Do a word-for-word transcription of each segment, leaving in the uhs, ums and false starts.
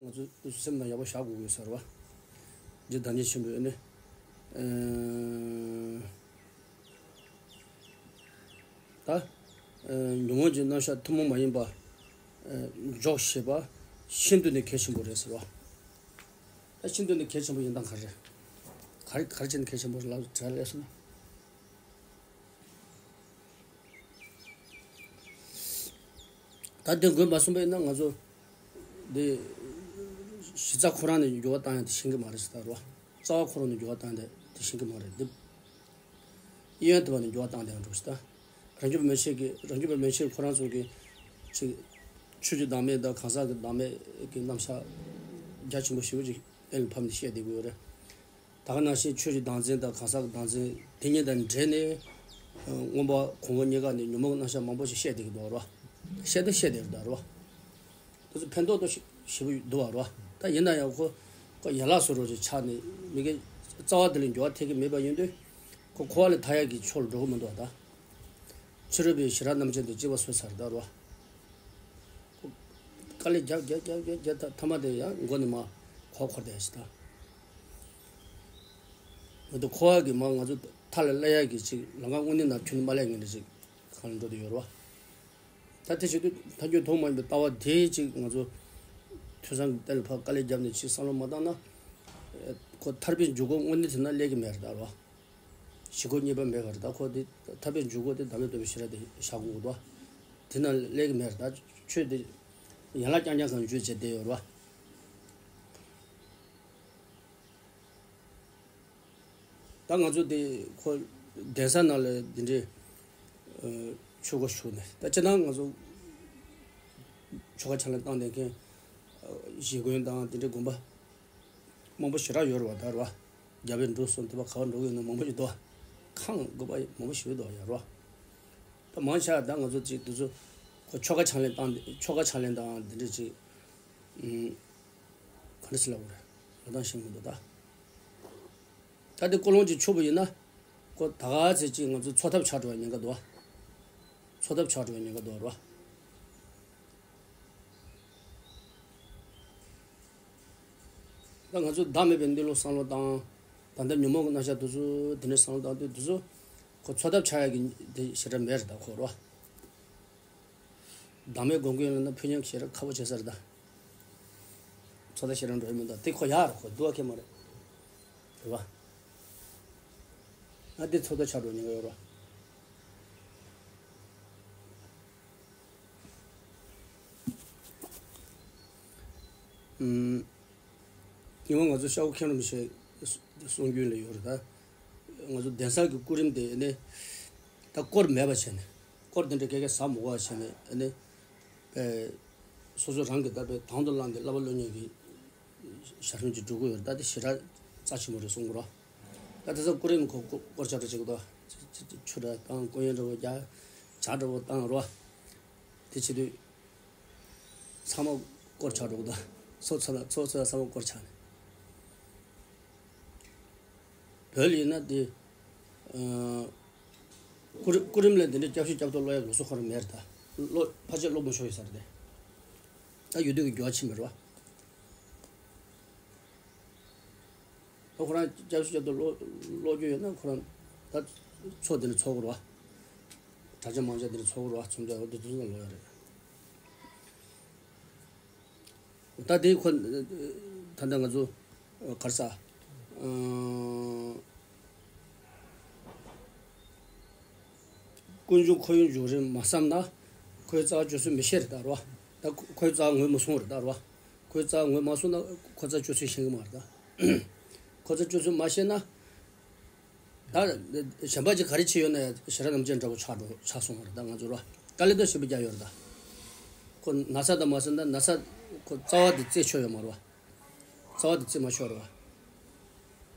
ང་ཚོ་སེམས་ནང་ཡག་པོ་བཞག་དགོས་ཀྱི་ཟེར་བ། འདི་བདག་ཉིད་ཆེན་པོས་ནི། ཨེ། ད། ཨེ། ཉོན་མོངས་ཀྱི་རྣམ་གཞག་ཐུན་མོང་མ་ཡིན་པ། ཨེ། འཇོག་ཤེས་པ། ཤིན་ཏུ་ནས་གལ་ཆེན་པོ་རེད་ཟེར་བ། ད་ཤིན་ཏུ་ནས་གལ་ཆེན་པོ་ཡིན་སྟངས་ག་རེ། ག་རེ་ག་རེ་བྱས་ནས་གལ་ཆེན་པོ་རེད་ལབ་དྲན་ལས་སོང་ན། ད་དེ་དགོས་མ་གསུངས་པ་ཡིན་ན་ང་ཚོ་འདི་གཞི་རྩ་ཁོ་རང་ནས་འགྱུར་བ་བཏང་ཡང་དེ་ཤེས་ཀྱི་མ་རེད་ཟེར་ད་རོ། རྩ་བ་ཁོ་རང་ནས་འགྱུར་བ་བཏང་ཡང་དེ་ཤེས་ཀྱི་མ་རེད་འདི། གཡས་གཡོན་དེ་བ་ནས་འགྱུར་བ་བཏང་དེ་ཡང་འགྲོ་ཟེར་ད། རང་རྒྱུད་པ་མན་ཆད་ཀྱི་རང་རྒྱུད་པ་མན་ཆད་ཁོ་རང་ཚོ་གི་ཅིག་ཆོས་ཀྱི་བདག་མེད་དང་གང་ཟག་གི་བདག་མེད་ཀྱི་རྣམ་གཞག་རྒྱ་ཆེན་པོ་ཞེ་པོ་ཅིག་གཏན་ལ་ཕབ་ནས་བཤད་བསྡད་དགོས་ཡོད་རེད། ད་ག་ནང་བཞིན་ཆོས་ཀྱི་བདག་འཛིན་དང་གང་ཟག་གི་བདག་འཛིན་དེ་གཉིས་དང་འབྲེལ་ནས། མངོན་པ་གོང་འོག་གཉིས་ཀ་ནས་ཉོན་མོངས་རྣམ་གཞག་མང་པོ་ཞིག་བཤད་བསྡད་ཀྱི་འདུག་རོ། བཤད་ད་བཤད་བསྡད་ཀྱི་འདུག་རོ། དེ་ཚོ་ཕན་ཐོགས་ཏོ་ཞེ་པོ་འདུག་བ་རོ། ད་ཡིན་ན་ཡང་ཁོ་ཁོ་ཡན་ལག་བཟོ་འདྲ་ཅིག་ཆགས་ནས་མི་དགེ་རྩ་བ་དེ་ལ་འགྱུར་བ་ཐེབས་ཀྱི་མེད་པ་ཡིན་དུས། ཁོ་འཁོར་བ་ལས་ཐར་ཡག་གི་ཕྱོགས་ལ་འགྲོ་གི་མི་འདུག་བ་ད། ཕྱི་རོལ་པའི་ཞི་རགས་རྣམ་འབྱེད་དེ་གཅིག་པ་བཟོས་ཚར་ད་རོ། དཀའ་ལས་རྒྱབ་རྒྱབ་རྒྱབ་རྒྱབ་རྒྱབ་ད་ཐ་མ་དེ་ཡང་མགོ་ནས་མར་འཁོར་འཁོར་བསྡད་ཞིག་ད། མི་འདུག་འཁོར་བ་གི་མར་ང་ཚོ་མཐའ་ལ་སླེབས་ཡག་གི་ཅིག་ལམ་ཁ་དངོས་གནས་ནང་ཁྱོན་མ་སླེབས་ངེས་ནས་ཅིག་གང་ལ་འགྲོ་དུ་ཡོད་རེད་བ། ད་དེ་བྱེད་དུས་ཐལ་འགྱུར་དོན་མ་ཡིན་པའི་ལྟ་བ་དེ་ཅིག་ང་ཚོ་ཐོས་བསམ་གྱི་གཏེར་ལ་ཕར་དཀའ་ལས་བརྒྱབ་ནས་ཅིག་བསམ་བློ་མ་བཏང་ན། ཁོ་ཐར་པའི་འཇུག་སྒོ་དངོས་གནས་དེ་ན་སླེབས་ཀྱི་མེད་རེད་ད་རོ། ཞི་རྒོལ་གཉིས་པ་མེད་པ་རེད་ད། ཁོ་དེ་ཐར་པའི་འཇུག་སྒོ་དེ་བདག་མེད་རྟོགས་པའི་ཤེས་རབ་དེ་བཞག་དགོས་འདུག་དེ་ན་སླེབས་ཀྱི་མེད་རེད་ད། ཆོས་དེ་ཡན་ལག་རྐྱང་རྐྱང་གང་བརྗོད་བྱས་བསྡད་ཡོད་རེད་བ། ད་ང་ཚོ་དེ་ཁོ་གདན་ས་ནང་ལ་འདི་འདྲའི་ཆོས་སྒོ་ཞུགས་ནས་ད་སྤྱིར་བཏང་ང་ཚོ་ཆོ་ག་ཕྱག་ལེན་བཏང་བསྡད་མཁན་གཞིས་དགོན་དང་འདི་འདྲའི་དགོན་པ་མང་པོ་ཞེ་དྲག་ཡོད་རེད་བ་ད་རེད་བ། རྒྱ་བལ་འབྲུག་གསུམ་དེ་བ་ག་བ་འགྲོ་གི་ཡོད་ན་མང་པོ་ཞིག་འདུག་ཁང་དགོན་པ་མང་པོ་ཞིག་འདུག་ཡ་རེད་བ། ད་མང་ཆེ་བ་ད་ང་ཚོ་ཅིག་དེ་ཚོ་ཁོ་ཆོ་ག་ཕྱག་ལེན་བཏང་ཆོ་ག་ཕྱག་ལེན་དང་འདི་འདྲ་ཅིག་ག་འདྲ་ཞིག་ལབ་དགོས་རེད། ལོ་ཐང་ཤེས་མི་འདུག་ད། ད་དེ་ཀོ་ལོང་གཅིག་ཆོད་པ་ཡིན་ན། ཁོ་ད་ག་ཚེ་གཅིག་ང་ཚོ་འཚོ་ཐབས་ཆགས་འགྲོ་བའི་ཉེན་ཁ་འདུག་འཚོ་ཐབས་ཆགས་འགྲོ་བའི་ཉེན་ཁ་འདུག་རོ། ད་ང་ཚོ་བདག་མེད་པའི་གནས་ལུགས་བསམ་བློ་བཏང་། ད་ལྟ་ཉོན་མོངས་ཀྱི་རྣམ་གཞག་དེ་ཚོ་དེ་འདྲ་བསམ་བློ་བཏང་དུས་དེ་ཚོ། ཁོ་འཚོ་ཐབས་ཆགས་ཡག་གི་དེ་ཞེ་དྲག་མེད་རེད་ད་ཁོ་རོ། བདག་མེད་སྒོམ་མཁན་ལ་ན་ཕན་ཡོན་ཞེ་དྲག་ཁ་པོ་བྱེད་ས་རེད་ད། ཚོ་ད་ཞེ་དྲག་འགྲོ་ཡི་མི་འདུག་དེ་ཁོ་ཡག་རེད་ཁོ་སྡུག་བ་ཁྱད་མ་རེད། རེད་བ། ང་དེ་ཚོ་ད་ཆགས་འགྲོ་ཉེན་ཁ་ཡོད་རེད་བ། ཨུམ། ཉི་མ་ང་ཚོ་ཤ་བོ་མཁན་རིན་པོ་ཆེ་གསུང་རྒྱུན་ལ་ཡོད་རེད་ད། ང་ཚོ་གདན་ས་གི་སྐུ་རིམ་དེ་ནི་ད་སྐོར་མེད་པ་བྱས་ནས་སྐོར་དེ་འདྲ་སྐད་སྐད་ཟ་མི་དགོས་པ་བྱས་ནས་ཨ་ནི། ཨེ། སོ་སོ་རང་གི་ད་པའི་དང་དུ་བླངས་ཏེ་བསླབ་པ་སློབ་གཉེར་གྱི་ཞལ་ཆུང་ཅིག་འགྲོ་གི་ཡོད་རེད་ད། དེ་ཞེ་དྲག་རྩ་ཆེན་པོ་རེད་གསུང་གི་རོ། ད་དེ་ཚོ་སྐུ་རིམ་ཁོ་སྐོར་ཆ་འདྲ་བྱེད་གི་འདུག་ཆུ་འདྲ་བཏང་སྐུ་ཡོན་འདྲ་བོ་རྒྱག་ཇ་འདྲ་བོ་བཏང་རོ། དེ་བྱེད་དུས། ཚང་མ་སྐོར་ཆགས་འགྲོ་གི་འདུག་ཚོ་ཚོ་ལ་ཚོ་ཚོ་ལ་ཚང་མ་སྐོར་ཆགས་ནས། བོད་ལ་ཡིན་ན་དེ། ཨ། སྐུ་རི་སྐུ་རིམ་ལ་འདི་འདྲའི་སྐྱབས་ཞུ་སྐྱབས་ཐོ་སློག་ཡག་ལུགས་སྲོལ་ཁོ་རང་མེད་རེད་ད། སློག་ཕལ་ཆེར་སློག་མ་ཤོར་ཡོད་ས་རེད་དེ། ད་ཡུལ་དུས་ཀྱི་འགྱུར་བ་ཕྱིན་པ་རེད་བ། ད་ཁོ་རང་སྐྱབས་ཞུ་སྐྱབས་ཐོ་སློག་སློག་རྒྱུ་ཡོད་ན་ཁོ་རང་ད་ཚོགས་འདི་འདྲ་ཚོགས་དགོས་རེད་བ། དྲ་རྒྱ་མང་ཆ་འདི་འདྲ་ཚོགས་དགོས་རེད་བ། ཚོགས་འདུ་འདི་འདྲ་ཚོགས་ལོ་ཡ་རེད། ད་དེ་ཁོ་ད་ལྟ་ང་ཚོ་གར་ས་ཀུན་འབྱུང་ཁོར་ཡུག་འབྱུང་རིམ་མ་བསམ་ན་ཁོའི་རྩ་བ་གཅོད་ཚུལ་མི་ཤེས་རེད་ད་རོ། ད་ཁོའི་རྩ་བ་ངོས་མ་སོང་རེད་ད་རོ། ཁོའི་རྩ་བ་ངོས་མ་སོང་ན་ཁོ་རྩ་གཅོད་ཚུལ་ཤེས་གི་མ་རེད་ད། ཁོ་རྩ་གཅོད་ཚུལ་མ་ཤེས་ན། ད་གཞན་པ་ཅིག་ག་རེ་བྱས་ཡོད་ན་ཡང་ཞེ་དྲག་རྣམ་འབྱེད་འདྲ་པོ་ཆགས་འགྲོ་ཆགས་སོང་བ་རེད་ད། ང་ཚོ་ར་དཀའ་ལས་ད་ཞེ་པོ་རྒྱག་ཡོད་རེད་ད། ཁོ་ན་ཚ་དང་མ་ཚ་ན་ན་ཚ་ཁོ་རྩ་བ་དེ་རྩད་ཆོད་ཡོད་མ་རེད་བ། རྩ་བ་དེ་རྩད་མ་ཆོད་རེད་བ།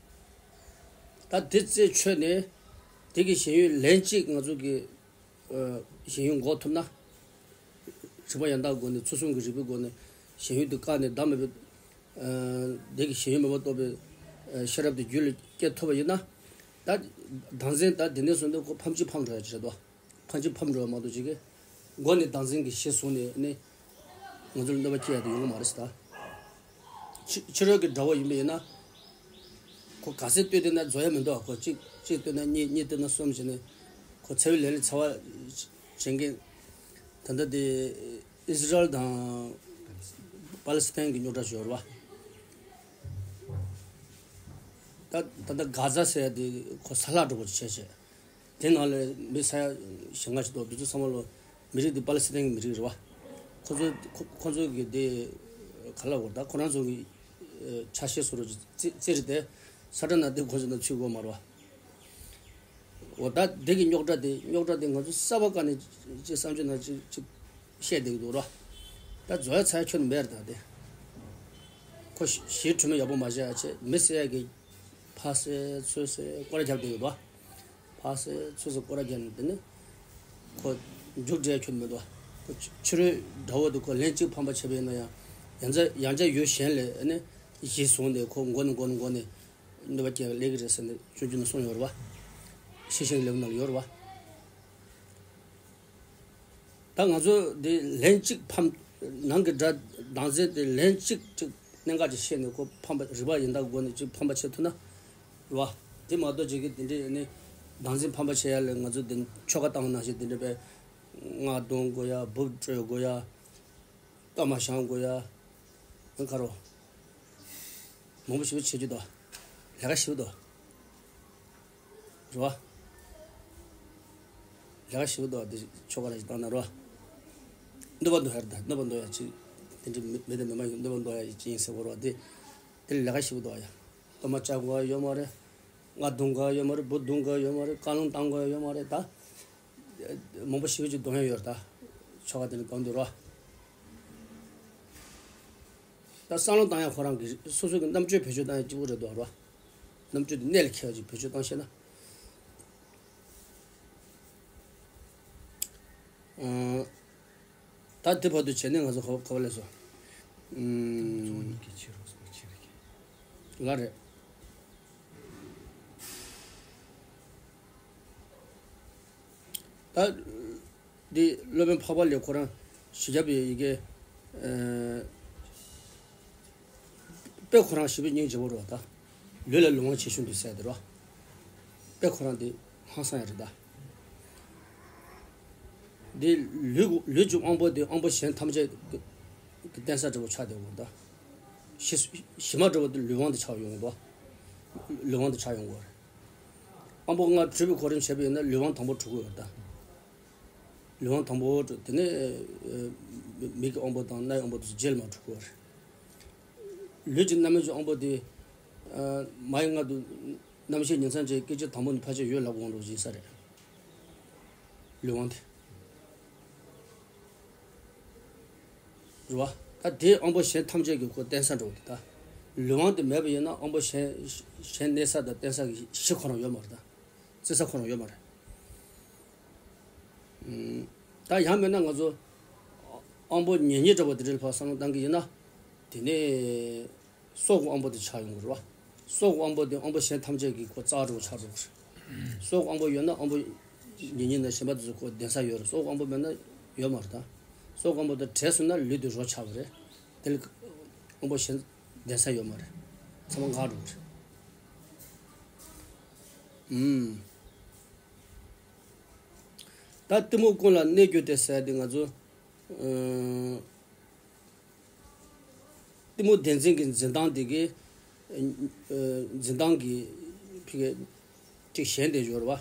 ད་དེ་རྩད་ཆོད་ནས་དེ་གི་ཞེན་ཡུལ་ལན་གཅིག་ང་ཚོ་གི་ཞེན་ཡུལ་འགོག་ཐུབ་ན། རིག་པ་ཡང་དག་སྒོ་ནས་ཚུལ་གསུམ་གྱི་རིག་པའི་སྒོ་ནས་ཞེན་ཡུལ་དེ་བཀག་ནས་བདག་མེད་པའི། བདེ་གི་ཞེན་ཡུལ་མེད་པར་རྟོགས་པའི་ཤེས་རབ་དེ་རྒྱུད་ལ་སྐྱེ་ཐུབ་པ་ཡིན་ན། ད་བདག་འཛིན་ད་དེ་ནས་བཟུང་སྟེ་ཁོ་ཕམ་གཅིག་ཕམ་འགྲོ་ཡ་ཅིག་རེད་དོ། ཕམ་གཅིག་ཕམ་འགྲོ་ཡ་མ་གཏོགས་ཅིག་གི་སྒོ་ནས་བདག་འཛིན་གྱི་གཞི་བཟུང་ནས་ནི་ང་ཚོ་ལ་གནོད་པ་སྐྱེལ་ཡ་དེ་ཡོང་གི་མ་རེད་ཟེར་ད། ཕྱི་ཕྱི་རོལ་གྱི་དགྲ་བོ་ཡིན་པ་ཡིན་ན། ཁོ་ག་ཚད་བསྟོད་བསྟོད་ན་རྫོགས་ཡ་མི་འདུག་ཁོ་གཅིག་གཅིག་བསྟོད་ན་གཉིས། གཉིས་བསྟོད་ན་གསུམ་བྱས་ནས། ཁོ་འཚེ་བའི་ལས་ལ་འཚེ་བ་བྱེད་མཁན། ད་ལྟ་དེ་ཨི་སི་རལ་དང་པ་ལི་སི་ཐན་གྱི་རྙོག་དྲ་ཞིག་ཡོད་རེད་བ། ད་ད་ལྟ་གྷ་ཛ་ཟེར་ཡ་དེ་ཁོ་ས་ལྷག་འགྲོ་བ་བྱས་བྱས། དེ་ནང་ལ་མི་ས་ཡ་ཞེ་ལྔ་ཞིག་འདུག་དེ་ཚོ་ཚང་མ་ལོ་མི་རིགས་དེ་པ་ལི་སི་ཐན་གྱི་མི་རིགས་རེད་བ། ཁོ་ཚོ་ཁོ་ཁོ་ཚོ་གི་དེ་ག་ལ་བར་ད་ཁོ་རང་ཚོ་གི་ཆ་ཤས་བཟོ་རོགས་ཀྱི་རྩི་རྩི་རེད་དེ། ས་ཁྲ་ནང་དེ་ཁོ་ཚོ་ནང་ཚུད་དགོས་མ་རེད་བ། འོ་ད་དེ་གི་རྙོག་དྲ་དེ་རྙོག་དྲ་དེ་ང་ཚོ་གསར་པ་བཀག་ནས་ཅིག་བསམ་བློ་ནང་ཅིག་ཅིག་བཤད་བསྡད་ཀྱི་འདུག་རོ། ད་རྫོགས་ཡ་ཚར་ཡ་ཁྱོན་མེད་རེད་ད་དེ། ཁོ་ཞི་ཞི་གྲོས་མོལ་ཡག་པོ་མ་བྱས་ཡ་བྱས་མི་ཟེར་ཡ་གི་ཕར་ཟེར་ཚུར་ཟེར་སྐོར་ར་རྒྱབ་བསྡད་ཀྱི་འདུག་ཕར་ཟེར་ཚུར་ཟེར་སྐོར་ར་རྒྱབ་ནས་དེ་ནི་ཁོ་མཇུག་འབྲས་ཁྱོན་མེད་འདུག་ཁོ་ཕྱི་ཕྱི་རོལ་དགྲ་བོ་དེ་ཁོ་ལན་གཅིག་ཕམ་པ་བྱས་པ་ཡིན་ན་ཡང་ཡང་བསྐྱར་ཡང་བསྐྱར་ཡུལ་གཞན་ལ་ཨ་ནི་གཞི་བཟུང་ནས་ཁོ་མགོ་ནས་མགོ་ནས་མགོ་ནས། གནོད་པ་སྐྱེལ་ལས་ཀྱི་རེད་ཟེར་ནས་ཆུང་ཆུང་ནས་གསུངས་ཡོད་རེད་བ། ཤེས་བཞིན་ལེའུ་ནང་ལ་ཡོད་རེད་བ། ད་ང་ཚོ་འདི་ལན་གཅིག་ཕམ། ནང་གི་དགྲ་བདག་འཛིན་དེ་ལན་གཅིག་ཅིག་གནད་འགག་ཅིག་ཤེས་ནས་ཁོ་ཕམ་པ་རིག་པ་ཡིན་དག་སྒོ་ནས་ཅིག་ཕམ་པ་བྱེད་ཐུབ་ན་རེད་བ། དེ་མ་གཏོགས་ཅིག་གི་དེ་འདྲའི་ནི་བདག་འཛིན་ཕམ་པ་བྱེད་ཡ་ལ་ང་ཚོ་འདི་ཆོ་ག་བཏང་བ་ནང་བཞིན་དེ་འདྲའི་པའི་རྔ་རྡུང་དགོས་ཡ། འབུབ་དཀྲོལ་དགོས་ཡ། གཏའ་མ་བཞེངས་དགོས་ཡ། ཨ་ཁ་རོ། མང་པོ་ཞེ་པོ་བྱེད་རྒྱུ་འདུག་ལས་ཀ་ཞེ་པོ་འདུག་རེད་བ། ལས་ཀ་ཞེ་པོ་འདུག་དེ་ཆོ་ག་ར་ཞིག་བཏང་ན་རེད་བ། གནོད་པ་འདུག་ཡ་རེད་ད། གནོད་པ་འདུག་ཡ་ཅིག་དེ་འདྲ་མི་མི་དང་མི་མ་ཡིན་གནོད་པ་འདུག་ཡ་ཅིག་ཡིན་ཟེར་བ་རེད་བ། དེ་དེ་ལས་ཀ་ཞེ་པོ་འདུག་ཡ། གཏའ་མ་བཅག་དགོས་ཡ་ཡོད་མ་རེད། རྔ་རྡུང་དགོས་ཡ་ཡོད་མ་རེད། འབུ་རྡུང་དགོས་ཡ་ཡོད་མ་རེད། རྐང་ལག་བཏང་དགོས་ཡ་ཡོད་མ་རེད་ད། མང་པོ་ཞེ་པོ་ཅིག་གཏོང་ཡ་ཡོད་རེད་ད། ཆོ་ག་དེ་ནི་གང་འདུག་རོ། ད་བསམ་བློ་བཏང་ཡ་ཁོ་རང་གི་སོ་སོ་གི་རྣམ་དཔྱོད་བེད་སྤྱོད་བཏང་ཡ་གཅིག་པུ་རེད་འདུག་རོ། རྣམ་དཔྱོད་དེ་གནད་ལ་འཁེལ་བ་ཅིག་བེད་སྤྱོད་བཏང་ཤེས་ན། ཨང་། ད་དེ་བར་དུ་བྱས་ནས་ང་ཚོ་ག་བ་ག་བ་ལས་སོ། ཨང་། ལ་རེད། ད། འདི་སློབ་དཔོན་འཕགས་པ་ལས་ཁོ་རང་ཞི་རྒྱ་པའི་ཡི་གེ། ཨ། དཔེ་ཁོ་རང་ཞི་བའི་སྙིང་རྗེ་བོ་རེད་བ་ད། ལུས་ལ་ལུས་དབང་ཆེ་ཤོས་འདུག་ཟེར་དེ་རེད་བ། དཔེ་ཁོ་རང་འདི་ཧང་སང་ཡ་རེད་ད། འདི་ལུས་ལུས་ཀྱི་དབང་པོ་འདི་དབང་པོ་གཞན་ཐམས་ཅད་ཀྱི་གདན་ས་འདྲ་བོ་ཆགས་བསྡད་ཡོད་རེད་ད། ཞི་ཞི་མ་འདྲ་བོ་འདི་ལུས་དབང་དུ་ཆགས་ཡོང་གི་འདུག་ལུས་དབང་དུ་ཆགས་ཡོང་གི་རེད། དབང་པོ་ལྔ་གྲུབ་པའི་གོ་རིམ་བྱས་པ་ཡིན་ན་ལུས་དབང་དང་པོ་གྲུབ་ཀྱི་ཡོད་རེད་ད། ལུས་དབང་དང་པོ་དེ་ནས་མིག་གི་དབང་པོ་དང་རྣ་ཡི་དབང་པོ་དེ་ཚོ་རྗེས་ལ་མར་གྲུབ་ཀྱི་ཡོད་རེད། ལུས་ཀྱི་རྣམ་སྨིན་གྱི་དབང་པོ་དེ། མ་ཡི་མངལ་དུ་རྣམ་ཤེས་ཉིང་མཚམས་ཅན་སྐད་ཅིག་དང་པོ་ནས་ཕལ་ཆེར་ཡོད་ལབ་དབང་རུ་ཡིན་ས་རེད། ལུས་དབང་དེ། རེད་བ། ད་དེའི་དབང་པོ་གཞན་ཐམས་ཅད་ཀྱི་ཁོ་བརྟེན་ས་འགྲོ་གི་ད། ལུས་དབང་དེ་མེད་པ་ཡིན་ན་དབང་པོ་གཞན་གཞན་གནས་ས་དང་བརྟེན་ས་གི་གཞི་ཁོ་རང་ཡོད་མ་རེད་ད། བརྩི་ས་ཁོ་རང་ཡོད་མ་རེད། ཨུམ། ད་ཡང་མིན་ན་ང་ཚོ་དབང་པོ་ཉེ་ཉེ་འདྲ་བོ་དེ་འདྲའི་ཕར་བསམ་བློ་བཏང་གི་ཡིན་ན། དེ་ནས་སྲོག་གི་དབང་པོ་དེ་ཆགས་ཡོང་གི་རེད་བ། སྲོག་གི་དབང་པོ་དེ་དབང་པོ་གཞན་ཐམས་ཅད་ཀྱི་ཁོ་རྩ་བ་འདྲ་བོ་ཆགས་འགྲོ་གི་རེད། སྲོག་གི་དབང་པོ་ཡོད་ན་དབང་པོ་ཉེ་ཉེ་ན་གཞན་པ་དེ་ཚོ་ཁོ་ལྡན་ས་ཡོད་རེད། སྲོག་གི་དབང་པོ་མེད་ན་ཡོད་མ་རེད་ད། སྲོག་གི་དབང་པོ་དེ་བྲལ་སོང་ན་ལུས་དེ་རོ་ཆགས་པ་རེད། དེ་ལ་དབང་པོ་གཞན་ལྡན་ས་ཡོད་མ་རེད། ཚང་མ་འགག་འགྲོ་གི་རེད། ཨུམ། ད་གཏི་མུག་ཀུན་ལ་གནས་གྱུར་ཏེ་ཟེར་ཏེ་ང་ཚོ། ཨ། གཏི་མུག་བདེན་འཛིན་གྱི་འཛིན་སྟངས་དེ་གི། ཨ། འཛིན་སྟངས་ཀྱི་ཕི་གེ་གཅིག་གཞན་དེ་སྦྱོར་བ།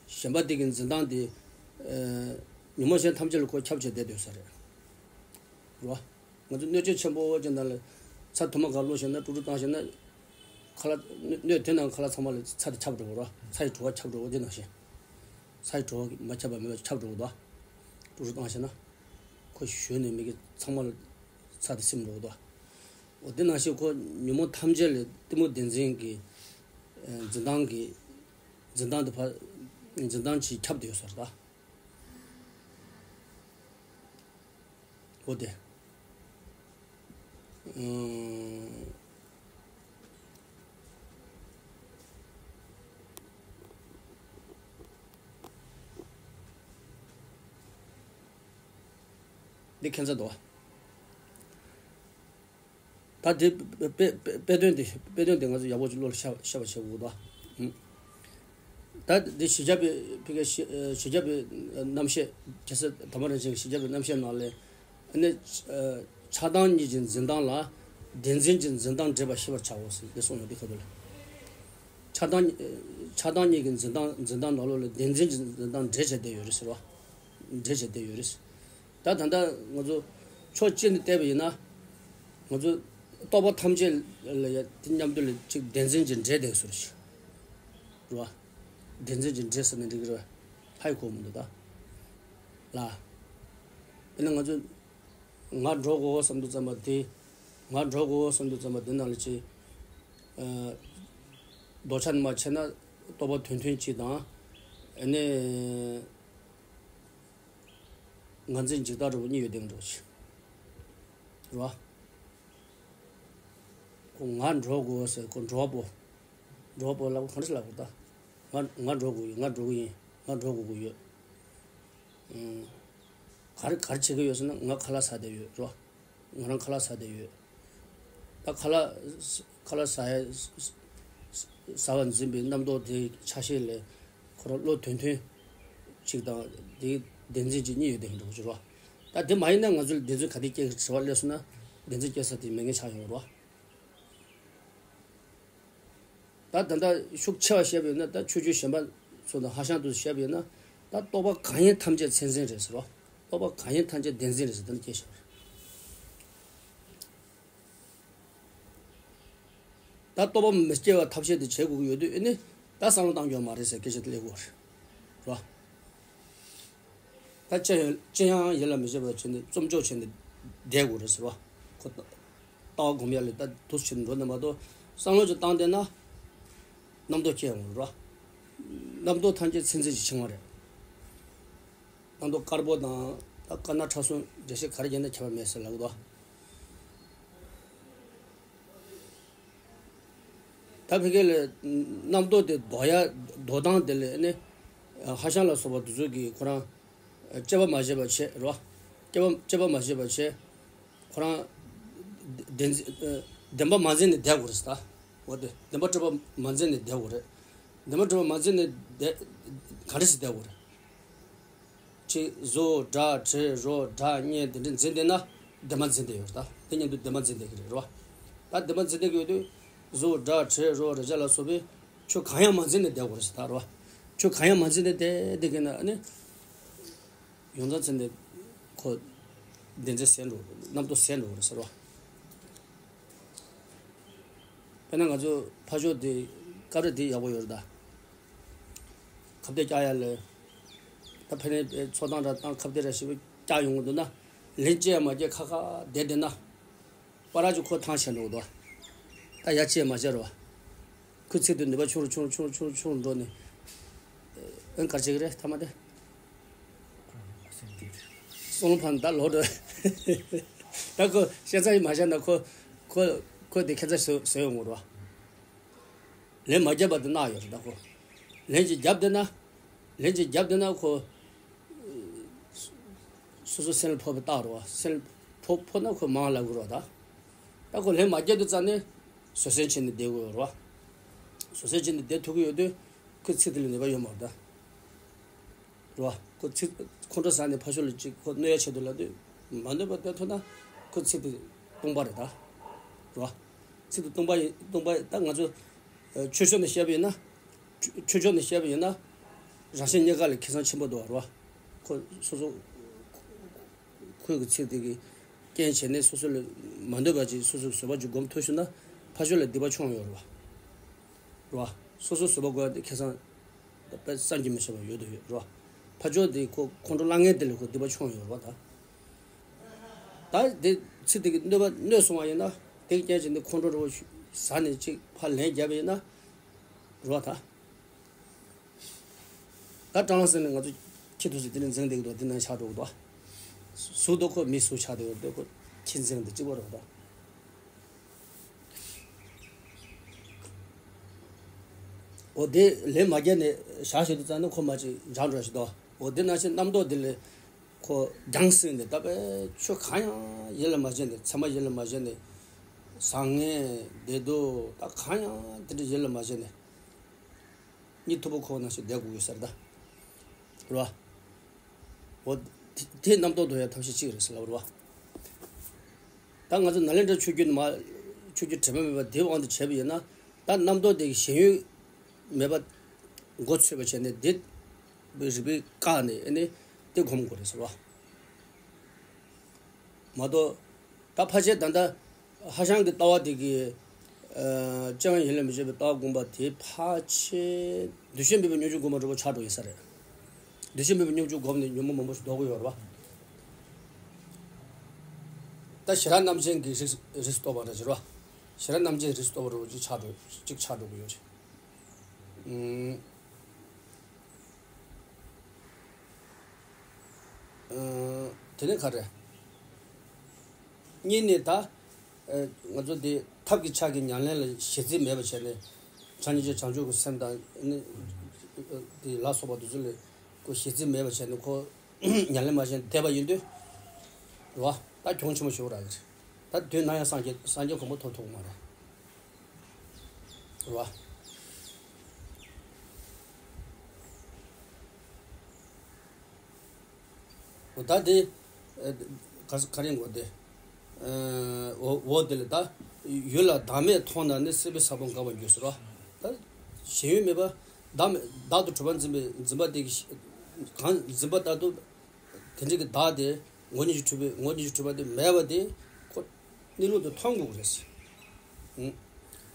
གཞན་པ་དེ་གི་འཛིན་སྟངས་དེ། ཨ། ཉོན་མོངས་གཞན་ཐམས་ཅད་ལ་ཁོ་ཁྱབ་བྱས་བསྡད་སྡོད་ས་རེད། རེད་བ། ང་ཚོ་སྣོད་བཅུད་ཆེན་པོ་ཅན་དག་ལ་ཚྭ་དུ་མ་ག་བླུགས་བཞག་ན་དཀྲུག་དཀྲུག་བཏང་བཞག་ན། ཁ་ལག་སྣོད་སྣོད་དེ་ནང་ཁ་ལག་ཚང་མ་ལ་ཚྭ་དེ་ཁྱབ་འགྲོ་གི་རེད་བ། ཚྭ་ཡི་བྲོ་བ་ཁྱབ་འགྲོ་གི་འོ་དེ་ནང་བཞིན། ཚྭ་ཡི་བྲོ་བ་མ་ཁྱབ་པ་མེད་པ་ཁྱབ་འགྲོ་གི་འདུག་དཀྲུག་དཀྲུག་བཏང་བཞག་ན། ཁོ་གཞོན་ནས་མི་གི་ཚང་མ་ལ་ཚྭ་དེ་སིམ་འགྲོ་གི་འདུག་འོ་དེ་ནང་བཞིན་ཁོ་ཉོན་མོངས་ཐམས་ཅད་ལ་གཏི་མུག་བདེན་འཛིན་གྱི། ཨ། འཛིན་སྟངས་ཀྱི། འཛིན་སྟངས་དེ་ཕར། འཛིན་སྟངས་ཀྱིས་ཁྱབ་བསྡད་ཡོད་ས་རེད་ད། འོ་དེ། ཨང་། འདི་ཁྱད་མཚར་འདུག་བ། ད་དེ་དཔེ་དཔེ་དཔེ་དཔེ་དོན་དེ་དཔེ་དོན་དེ་ང་ཚོ་ཡག་པོ་ཅིག་བློ་ལ་ཤར་ཤར་བ་བྱེད་དགོས་འདུག་ཨ། ད་དེ་གཞི་རྒྱ་བོད་ཕ་གི་གཞི་གཞི་རྒྱ་བོད་རྣམ་བཤད་རྒྱལ་སྲས་དར་མ་རིན་ཆེན་གྱི་གཞི་རྒྱ་བོད་རྣམ་བཤད་ནང་ལས་ཨ་ནི་ཆགས་སྡང་གཉིས་ཀྱི་འཛིན་སྟངས་ལ་བདེན་འཛིན་གྱི་འཛིན་སྟངས་འདྲེས་པ་ཤེས་པར་བྱའོ་ཟེར་དེ་གསུངས་ཡོད་དེ་ཁ་ཐུག་ལ། ཆགས་སྡང་ཆགས་སྡང་གཉིས་ཀྱི་འཛིན་སྟངས་འཛིན་སྟངས་ནང་ལོགས་ལ་བདེན་འཛིན་གྱི་འཛིན་སྟངས་འདྲེས་བྱས་བསྡད་ཡོད་རེད་ཟེར་བ། འདྲེས་བྱས་བསྡད་ཡོད་རེད། ད་ད་ལྟ་ང་ཚོ་ཕྱོགས་གཅིག་ནས་བལྟས་པ་ཡིན་ན། ང་ཚོ་རྟོག་པ་ཐམས་ཅད་ལ་ཡ་དེ་མཉམ་དུ་ལ་གཅིག་བདེན་འཛིན་གྱི་འདྲེས་བསྡད་ཟེར་ཞིག་རེད་བ། བདེན་འཛིན་གྱི་འདྲེས་ཟེར་ན་འགྲིག་གི་རེད་བ། ཧ་ཡི་གོ་མི་འདུག་ད། ལ། དཔེར་ན་ང་ཚོ་ང་འགྲོ་དགོས་བསམ་དུས་ཙམ་པ་དེ། ང་འགྲོ་དགོས་བསམ་དུས་ཙམ་པ་དེ་ནང་ལ་ཅི། ཨ། རྡོག་ཆ་ནི་མ་ཆེ་ན་རྟོག་པ་དོན་མཐུན་གཅིག་དང་། ཨ་ནི། ངར་འཛིན་འཇིག་ལྟ་འདྲ་པོ་གཉིས་ཡོད་དེ་འགྲོ་ཆེ། རེད་བ། ཁོ་ང་འགྲོ་དགོས་ཟེར་ཁོ་འགྲོ་བ་པོ། འགྲོ་བ་པོ་ལབ་གང་འདྲ་ལབ་དགོས་ད། ང་ང་འགྲོ་དགོས་ཡོད། ང་འགྲོ་གི་ཡིན། ང་འགྲོ་དགོས་ཀྱི་ཡོད། ཨང་། ག་རེ་ག་རེ་བྱེད་ཀྱི་ཡོད་ཟེར་ན་ང་ཁ་ལག་ཟ་བསྡད་ཡོད་རེད་བ། ང་རང་ཁ་ལག་ཟ་བསྡད་ཡོད། ད་ཁ་ལག་ཁ་ལག་ཟ་ཡ་ཟ་བ་འཛིན་པའི་རྣམ་རྟོག་དེའི་ཆ་ཤས་ལས་ཁོ་རང་བློ་དོན་མཐུན་གཅིག་དང་དེའི་བདེན་འཛིན་གཅིག་གཉིས་ཡོད་དེ་འགྲོ་གི་རེད་བ། ད་དེ་མ་ཡིན་ན་ང་ཚོ་ལ་བདེན་འཛིན་ག་དེ་སྐྱེ་གི་དྲི་བ་སླེབས་སོང་ན་བདེན་འཛིན་སྐྱེ་ས་དེ་མེད་མཁན་ཆགས་ཡོང་རེད་བ། ད་ད་ལྟ་ཤུགས་ཆེ་བ་བཤད་པ་ཡིན་ན་ད་ཆོས་བརྒྱུད་གཞན་པ་ཚོ་དང་ཧ་ཤང་དུ་བཤད་པ་ཡིན་ན་ད་རྟོག་པ་གང་ཡིན་ཐམས་ཅད་མཚན་འཛིན་རེད་ཟེར་བ། རྟོག་པ་གང་ཡིན་ཐམས་ཅད་བདེན་འཛིན་རེད་ཟེར་དེ་འདྲ་སྐད་ཆ་རེད། ད་རྟོག་པ་མི་སྐྱེ་བའི་ཐབས་ཤེས་དེ་བྱེད་དགོས་ཀྱི་ཡོད་དུས་ཨེ་ནི་ད་བསམ་བློ་བཏང་རྒྱུ་མ་རེད་ཟེར་སྐད་ཆ་དེ་སླེབས་ཀྱི་ཡོད་རེད། རེད་བ། ད་ཅི་ཡང་ཅི་ཡང་ཡིད་ལ་མི་བྱེད་པ་བྱས་ནས་བརྩམ་འཇོག་བྱས་ནས་བསྡད་དགོས་རེད་ཟེར་བ། ཁོ་ལྟ་བ་སྒོམ་ཡ་ལས་ད་དུས་ཕྱིན་འགྲོ་ནས་མ་གཏོགས་བསམ་བློ་ཅིག་བཏང་བསྡད་ན་རྣམ་རྟོག་སྐྱེ་ཡོང་རེད་བ། རྣམ་རྟོག་ཐམས་ཅད་མཚན་འཛིན་གྱི་འཆིང་བ་རེད། རྣམ་རྟོག་དཀར་པོ་དང་ད་དཀར་ནག་ཁྲ་གསུམ་འགྲེལ་བཤད་ག་རེ་བརྒྱབ་ན་ཁྱད་པར་མེད་ཟེར་ལབ་གི་འདུག་ད་ཕ་གི་ལ་རྣམ་རྟོག་དེ་ལྡོག་ཡ་ལྡོག་སྟངས་དེ་ལ་ནི་ཧ་ཤང་ལ་སོགས་པ་དེ་ཚོ་གིས་ཁོ་རང་དཔྱད་པ་མ་བྱས་པ་བྱས་རོ། དཔྱད་པ་དཔྱད་པ་མ་བྱས་པ་བྱས། ཁོ་རང་བདེན་བདེན་པ་མ་འཛིན་ནས་བསྡད་དགོས་རེད་ད། འོ་དེ་བདེན་པ་གྲུབ་པ་མ་འཛིན་ནས་བསྡད་དགོས་རེད། བདེན་པ་གྲུབ་པ་མ་འཛིན་ནས་བསྡད་ག་རེ་ཟེར་བསྡད་དགོས་རེད། ཅིག་གཟུགས་སྒྲ་དྲི་རོ་སྒྲ་བརྙན་དེ་འདྲ་འཛིན་བསྡད་ན་བདེན་པ་འཛིན་བསྡད་ཡོད་རེད་ད། དེ་མཉམ་དུ་བདེན་པ་འཛིན་བསྡད་ཀྱི་རེད་རོ། ད་བདེན་པ་འཛིན་བསྡད་ཀྱི་ཡོད་དུས་གཟུགས་སྒྲ་དྲི་རོ་རེག་བྱ་ལ་སོགས་པའི་ཆོས་གང་ཡང་མ་འཛིན་ནས་བསྡད་དགོས་རེད་ཟེར་ད་རོ། ཆོས་གང་ཡང་མ་འཛིན་ནས་བསྡད་བསྡད་ཀྱི་ན་ནི། ཡོངས་གྲགས་ཚེ་འདི་ཁོ་བདེན་འཛིན་ཟད་འགྲོ་རྣམ་རྟོག་ཟད་འགྲོ་རེད་ཟེར་བ། དཔེར་ན་ང་ཚོ་ཕ་ཤོག་འདི་སྐབས་རེ་འདི་ཡག་པོ་ཡོད་རེད་ད། ཁ་གཏད་བཅག་ཡ་ལས། ད་ཕ་ནས་ཚོགས་གཏམ་འདྲ་བཏང་ཁ་གཏད་ར་ཞིག་བཅག་ཡོང་གི་འདུག་ན། ལན་ཅི་ཡང་མ་བརྒྱབ་ཁ་ཁ་བསྡད་བསྡད་ན། པ་ར་ཅིག་ཁོ་ཐང་ཆད་འགྲོ་གི་འདུག་ད་ཡ་ཅི་ཡང་མ་བྱས་རོ། ཁོའི་ཚིག་དེ་ནུས་པ་ཆུང་རུ་ཆུང་རུ་ཆུང་རུ་ཆུང་རུ་ཆུང་རུ་འགྲོ་ནས། ཨེ་ག་རེ་བྱེད་ཀྱི་རེད་ཐ་མ་དེ། སོང་ཕན་ད་ལོག་འགྲོ། ད་ཁོ་བཤད་ཚར་ཡིན་མ་བཤད་ན་ཁོ་ཁོ་ཁོ་དེ་ཁྱད་མཚར་བཟོས་བཟོས་ཡོང་གི་རེད་བ། ལན་མ་བརྒྱབ་པ་དེ་གནང་ཡོད་རེད་ད་ཁོ། ལན་ཅིག་བརྒྱབ་བསྡད་ན། ལན་ཅིག་བརྒྱབ་བསྡད་ན་ཁོ། སོ་སོ་སེམས་ལ་ཕོག་པའི་རྟགས་རེད་བ། སེམས་ལ་ཕོག་ཕོག་ན་ཁོ་མང་ལབ་དགོས་རེད་བ་ད། ད་ཁོ་ལན་མ་བརྒྱབ་དུས་ཙམ་ནས་བཟོད་བསྲན་བྱས་ནས་བསྡད་དགོས་རེད་བ། བཟོད་བསྲན་བྱས་ནས་བསྡད་ཐུབ་ཀྱི་ཡོད་དུས་ཁོའི་ཚིག་དེ་ལ་ནུས་པ་ཡོད་མ་རེད་ད། རེད་བ། ཁོ་ཚིག་ཁོང་ཁྲོ་ཟ་ནས་ཕར་ཕྱོགས་ལ་ཅིག་ཁོ་གནོད་ཡ་ཆེད་དུ་ལབ་དུས་མ་གནོད་པ་བསྡད་ཐུབ་ན་ཁོ་ཚིག་དེ་སྟོང་པ་རེད་ད། རེད་བ། ཚིག་དེ་སྟོང་པ་ཡིན་སྟོང་པ་ད་ང་ཚོ་ཆོས་ཕྱོགས་ནས་བཤད་པ་ཡིན་ན། ཆོས་ཕྱོགས་ནས་བཤད་པ་ཡིན་ན། རང་གཞན་གཉིས་ཀ་ལ་ཁེ་བཟང་ཆེན་པོ་འདུག་བ་རེད་བ། ཁོ་སོ་སོ་ཁོའི་གི་ཚིག་དེ་གི་རྐྱེན་བྱས་ནས་སོ་སོ་ལ་མ་འདོད་པ་ཅིག་སོ་སོའི་བཟོད་པ་ཅིག་སྒོམ་ཐུབ་ཤུགས་ན་ཕར་ཕྱོགས་ལ་སྡིག་པ་ཆུང་ཡོད་རེད་བ། རེད་བ། སོ་སོ་བཟོད་པ་དགོས་ཡ་དེ་ཁེ་བཟང་དཔེ་བསམ་གྱིས་མི་ཁྱབ་པ་ཡོད་དོ་ཡོད་རེད་བ། ཕར་ཕྱོགས་དེ་ཁོ་ཁོང་ཁྲོ་ལངས་མཁན་དེ་ལ་ཁོ་སྡིག་པ་ཆུང་ཡོད་རེད་བ་ད། ད་དེ་ཚིག་དེ་གི་གནོད་པ་གནོད་སོང་བ་ཡིན་ན་དེ་གི་རྐྱེན་བྱས་ནས་ཁོང་ཁྲོ་རེ་བ་ཟ་ནས་ཅིག་ཕར་ལན་བརྒྱབ་པ་ཡིན་ན་རེད་བ་ད། ད་ཀྲང་ལང་སེང་ལ་ང་ཚོ་ཁྱི་ཐུག་སེ་དེ་ནས་འཛིང་བསྡད་ཀྱི་འདུག་དེ་ནང་ཆགས་འགྲོ་གི་འདུག་ཟུག་འདུག་ཁོ་མི་ཟུག་ཆགས་འདུག་འདུག་ཁོ་ཁྱི་འཛིང་འདི་གཅིག་པོ་རེད་འདུག་འོ་དེ་ལས་མ་བརྒྱབ་ནས་བཞག་ཞིག་ཏུ་བཙལ་ན་ཁོ་མ་ཅིག་འཇགས་འགྲོ་ཞིག་འདུག་འོ་དེ་ནང་བཞིན་རྣམ་རྟོག་དེ་ལས་ཁོ་རྒྱང་སྲིང་ནས་ད་པའི་ཆོས་གང་ཡང་ཡིད་ལ་མ་བྱས་ནས་ཚད་མ་ཡིད་ལ་མ་བྱས་ནས་ བཟང་ངན་བདེ་སྡུག་ད་གང་ཡང་དེ་འདྲ་ཡིད་ལ་མ་བྱས་ནས། གཉིད་ཐུབ་པ་ཁོ་ན་ཞིག་བསྡད་དགོས་ཡོད་ས་རེད་ད། རེད་བ། འོ། དེ་དེ་རྣམ་རྟོག་འདོར་ཡ་ཐབས་ཤེས་གཅིག་རེད་ཟེར་ལབ་རེད་བ། ད་ང་ཚོ་ནཱ་ལེནྡྲ་ཆོས་བརྒྱུད་ནས་མ། ཆོས་བརྒྱུད་དྲི་མ་མེད་པ་དེའི་དབང་དུ་བྱས་པ་ཡིན་ན། ད་རྣམ་རྟོག་དེ་གི་ཞེན་ཡུལ་མེད་པ་མགོ་ཚོས་པ་བྱས་ནས་དེ་རིག་པས་བཀག་ནས་ཨ་ནི་དེ་སྒོམ་དགོས་རེད་ཟེར་བ། མ་གཏོགས། ད་ཕལ་ཆེར་ད་ལྟ་ཧྭ་ཤང་གི་ལྟ་བ་དེ་གི། ཨ། ཅང་ཡིད་ལ་མི་བྱེད་པའི་ལྟ་བ་སྒོམ་པ་དེ་ཕལ་ཆེར་འདུ་ཤེས་མེད་པའི་སྙོམས་འཇུག་སྒོམ་པ་འདྲ་པོ་ཆགས་འགྲོ་ཡིན་ས་རེད། འདུ་ཤེས་མེད་པའི་སྙོམས་འཇུག་སྒོམ་ནས་ཉོན་མོངས་མང་པོ་ཞིག་ལྡོག་གི་ཡོད་རེད་བ། ད་ཞི་རགས་རྣམ་བྱེད་ཀྱི་རིགས་རིགས་སུ་གཏོགས་པ་འདྲ་ཞིག་རེད་བ། ཞི་རགས་རྣམ་བྱེད་རིགས་སུ་གཏོགས་པ་འདྲ་པོ་ཅིག་ཆགས་འགྲོ་ཅིག་ཆགས་འགྲོ་གི་ཡོད་རེད། ཨུམ། ཨ། དེ་ནས་ག་རེ། གཉིས་ནས་ད། ཨ། ང་ཚོ་དེ་ཐབས་ཀྱི་ཆ་གི་ཉམས་ལེན་ལ་ཞེན་ཚུལ་མེད་པ་བྱས་ནས། ཕྱག་རྒྱ་ཆེན་བྱང་ཆུབ་ཀྱི་སེམས་དང་ནི། དེ་ལ་སོགས་པ་དེ་ཚོ་ལ་ཁོ་ཞེན་ཚུལ་མེད་པ་བྱས་ནས་ཁོ་ཉམས་ལེན་མ་བྱས་ནས་བསྡད་པ་ཡིན་དུས། རེད་བ། ད་གྱོང་ཆེན་པོ་ཞིག་རག་གི་རེད། ད་དུས་ནམ་ཡང་སངས་རྒྱས་སངས་རྒྱས་གོ་འཕང་ཐོབ་ཐུབ་ཀྱི་མ་རེད། རེད་བ། འོ་ད་དེ། ཨ། ག་ག་རེ་འགོ་དེ། ཨ། འོ་འོ་དེ་ལ་ད། ཡུལ་ལ་བདག་མེད་མཐོང་ན་ནི། སྲིད་པའི་ས་བོན་འགགས་པར་འགྱུར་ཟེར་བ། ད་ཞེན་ཡུལ་མེད་པ། བདག་མེད་བདག་ཏུ་གྲུབ་པ་འཛིན་པའི་འཛིན་པ་དེ་གི་གང་འཛིན་པ་ལྟར་དུ། དེ་འདྲ་གི་བདག་དེ་ངོ་བོ་ཉིད་ཀྱིས་གྲུབ་པའི་ངོ་བོ་ཉིད་ཀྱིས་གྲུབ་པ་དེ་མེད་པ་དེ་ཁོ་གནས་ལུགས་དེ་མཐོང་དགོས་ཀྱི་རེད། ཨང་།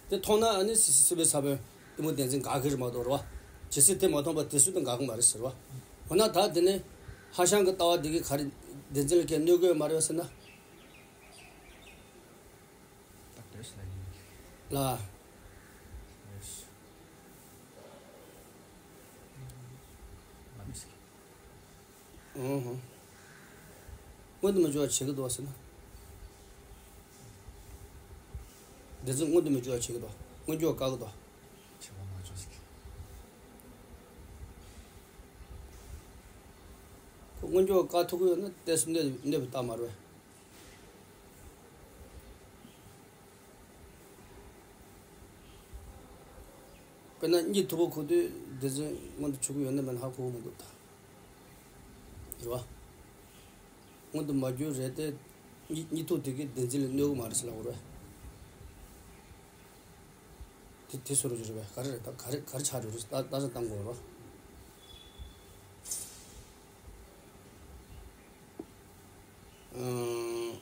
དེ་མཐོང་ན་ཨ་ནི་སྲིད་སྲིད་པའི་ས་བོན་གཏི་མུག་བདེན་འཛིན་འགག་གི་རེད་མ་གཏོགས་རེད་བ། ཇི་སྲིད་དེ་མ་མཐོང་བར་དེ་སྲིད་དུ་འགག་གི་མ་རེད་ཟེར་བ། འོ་ན་ད་དེ་ནི་ཧྭ་ཤང་གི་ལྟ་བ་དེ་གིས་ག་རེ་བདེན་འཛིན་ལ་ཁྱེད་གནོད་ཀྱི་ཡོད་མ་རེད་བ་ཟེར་ན། ལ། ཨང་ཧང་། མངོན་དུ་མི་འགྱུར་བ་བྱེད་ཀྱི་འདུག་ཟེར་ན། བདེན་འཛིན་མངོན་དུ་མི་འགྱུར་བ་བྱེད་ཀྱི་འདུག་མངོན་གྱུར་བ་བཀག་གི་འདུག་ཁོ་མངོན་གྱུར་བ་བཀག་ཐུབ་ཀྱི་ཡོད་ན་ཏོག་ཙམ་གནོད་གནོད་པའི་རྟགས་མ་རེད། དཔེར་ན་གཉིད་ཐུབ་པ་ཁུག་དུས་བདེན་འཛིན་མངོན་དུ་གྱུར་གྱི་ཡོད་ན་མེད་ན་ཧ་གོ་གི་མི་འདུག་ད། རེད་བ། མངོན་དུ་མ་གྱུར་རེད་དེ། གཉིད་གཉིད་ཐུབ་དེ་གིས་བདེན་འཛིན་ལ་གནོད་གི་མ་རེད་ཟེར་ལབ་དགོས་རེད། དེ་དེ་སུ་རུ་རེད་བས། ག་རེ་རེད་ད། ག་རེ་ག་རེ་ཆགས་འགྲོ་རེད། ད་ད་ས་བཏང་དགོས་རོ། ཨང་།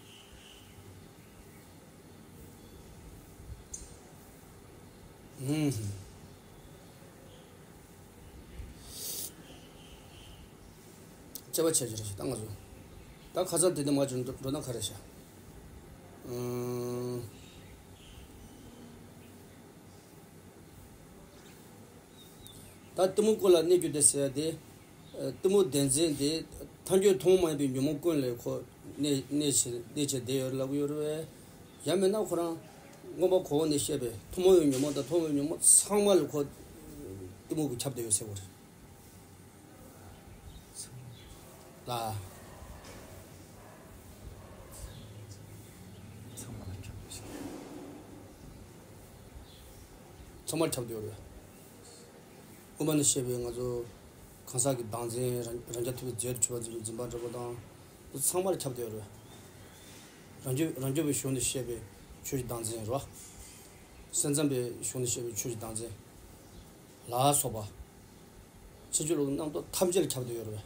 ཨང་། དཔྱད་པ་བྱས་ཀྱི་རེད་ད་ང་ཚོ། ད་ཁ་སང་དེ་འདྲ་མ་བྱུང་འགྲོ་ན་ག་རེ་བྱ། ཨང་། ད་གཏི་མུག་ཀུན་ལ་གནས་གྱུར་ཏེ་ཟེར་ཡ་དེ། གཏི་མུག་བདེན་འཛིན་དེ་ཐལ་འགྱུར་ཐུན་མོང་མ་ཡིན་པའི་ཉོན་མོངས་ཀུན་ལས་ཁོ་གནས་གནས་བྱས་གནས་བྱས་བསྡད་ཡོད་ལབ་ཀྱི་ཡོད་རེད་བས། ཡང་མིན་ན་ཁོ་རང་མངོན་པ་གོང་འོག་ནས་བཤད་པའི་ཐུན་མོང་བའི་ཉོན་མོངས་དང་ཐུན་མོང་བའི་ཉོན་མོངས་ཚང་མ་ལ་ཁོ་གཏི་མུག་གིས་ཁྱབ་བསྡད་ཡོད་ཟེར་བ་རེད། ལ། ཚང་མ་ལ་ཁྱབ་བསྡད་ཡོད་རེད། དབུ་མ་ནས་བཤད་པའི་ང་ཚོ་གང་ཟག་གི་བདག་འཛིན། རང་རང་རྐྱ་ཐུབ་པའི་རྫས་སུ་གྱུར་པར་འཛིན་པའི་འཛིན་པ་འདྲ་པོ་དང་། དེ་ཚང་མར་ཁྱབ་བསྡད་ཡོད་རེད། རང་རྒྱུད་རང་རྒྱུད་པའི་གཞུང་ནས་བཤད་པའི་ཆོས་ཀྱི་བདག་འཛིན་རེད་བ། སེམས་ཙམ་པའི་གཞུང་ནས་བཤད་པའི་ཆོས་ཀྱི་བདག་འཛིན་ལ་སོགས་པ། ཕྱིན་ཅི་ལོག་གི་རྣམ་རྟོག་ཐམས་ཅད་ལ་ཁྱབ་བསྡད་ཡོད་རེད་བས།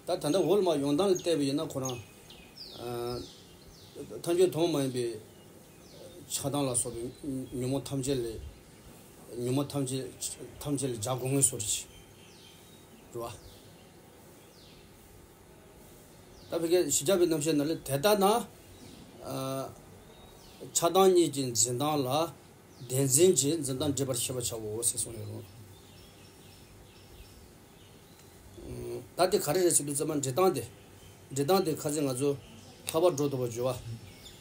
ད་ད་ལྟ་འོག་ལ་མར་ཡོང་སྟངས་ལ་བལྟས་པ་ཡིན་ན་ཁོ་རང་། ཨ། ཐལ་འགྱུར་ཐུན་མོང་མ་ཡིན་པའི་ཆགས་སྡང་ལ་སོགས་པའི་ཉོན་མོངས་ཐམས་ཅད་ལས། ཉོན་མོངས་ཐམས་ཅད་ཐམས་ཅད་ལས་བྱ་དགོས་ངེས་སུ་རེད། རེད་བ། ད་ཕ་གིའི་གཞི་རྒྱ་པའི་རྣམ་བཤད་ནང་ལ་དེ་ལྟ་ན། ཨ། ཆགས་སྡང་གཉིས་ཀྱི་འཛིན་སྟངས་ལ་བདེན་འཛིན་གྱིས་འཛིན་སྟངས་འགྲེལ་པར་བྱེད་པར་བྱའོ་ཞེས་གསུངས་ཡོད་རུང་། ད་དེ་ག་རེ་རེད་ཟེར་དུས་ཙམ་པ་འགྲེལ་སྟངས་དེ། འགྲེལ་སྟངས་དེ་ཁ་སང་ང་ཚོ་ལྷག་པར་སྒྲོ་འདོགས་པ་བརྗོད་པ།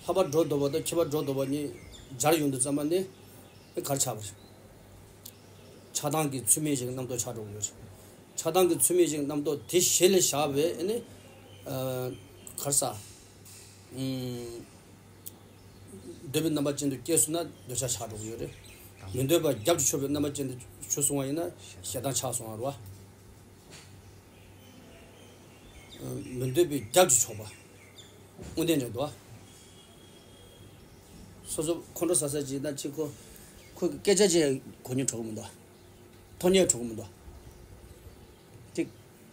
ལྷག་པར་སྒྲོ་འདོགས་པ་དང་ཁྱད་པར་སྒྲོ་འདོགས་པ་གཉིས་སྦྱར་ཡོང་དུས་ཙམ་པ་ནི། ཨེ་ག་རེ་ཆགས་པ་རེད། ཆགས་སྡང་གི་ཚུལ་མིན་ཞིག་གི་རྣམ་རྟོག་ཆགས་འགྲོ་གི་ཡོད་རེད། ཆགས་སྡང་གི་ཚུལ་མིན་བཞིན་རྣམ་རྟོག་དེ་གཞི་ལ་བཞག་པའི་ཨ་ནི། ཨ། ག་རེ་ཟ། ཨུམ། འདོད་པའི་རྣམ་པ་ཅན་དུ་སྐྱེས་སོང་ན་འདོད་ཆགས་ཆགས་འགྲོ་གི་ཡོད་རེད། མི་འདོད་པ་རྒྱབ་ཀྱིས་ཕྱོགས་པའི་རྣམ་པ་ཅན་དུ་གྱུར་སོང་བ་ཡིན་ན་ཞེ་སྡང་ཆགས་སོང་བ་རེད་བ། མི་འདོད་པའི་རྒྱབ་ཀྱིས་ཕྱོགས་པ། དངོས་བསྟན་རེད་དོ། སོ་སོ་ཁོང་ཁྲོ་ཟ་ས་ཅིག་ན་ཅིག་ཁོ། ཁོ་གི་སྐད་ཆ་ཅིག་གོ་སྙིང་བྲོ་གི་མི་འདུག་མཐོང་སྙིང་བྲོ་གི་མི་འདུག་ཅིག་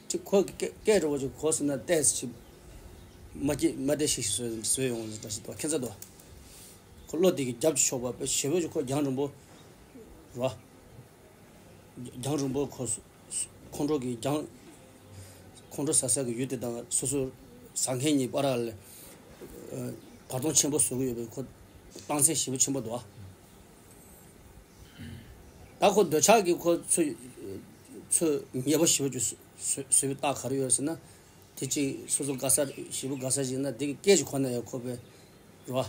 ཅིག་ཁོ་གི་སྐད་སྐད་འདྲ་བོ་ཅིག་གོ་སོང་ན་ཏོག་ཙམ་ཅིག་མ་སྐྱིད་མ་བདེ་ཤིག་བཟོས་བཟོས་ཡོང་བ་འདྲ་ཞིག་འདུག་ཁྱད་མཚར་འདུག་ཁོ་བློ་དེ་གི་རྒྱབ་ཀྱིས་ཕྱོགས་པ་དཔེ་ཞེ་པོ་ཅིག་ཁོ་རྒྱང་རིང་པོ་རེད་བ། རྒྱང་རིང་པོ་ཁོ་ཁོང་ཁྲོ་གི་རྒྱང་། ཁོང་ཁྲོ་ཟ་ས་གི་ཡུལ་དེ་དང་སོ་སོ་ཟ་མཁན་གཉིས་བར་ལ་བར་སྟོང་ཆེན་པོ་བཟོ་གི་ཡོད་པའི་ཁོ་རྟགས་མཚན་ཞེ་པོ་ཆེན་པོ་འདུག་ད་ཁོ་འདོད་ཆགས་ཀྱི་ཁོ་ཚོས་ཚོས་ཉེས་པ་ཞེ་པོ་ཅིག་བཟོས་བཟོས་པའི་རྟགས་ག་རེ་ཡོད་ཟེར་ན། དེ་ཅིག་སོ་སོ་དགའ་ས་ཞེ་པོ་དགའ་ས་ཞིག་ན་དེ་གི་སྐད་ཅིག་གོ་ན་ཡང་ཁོ་པའི་རེད་བ།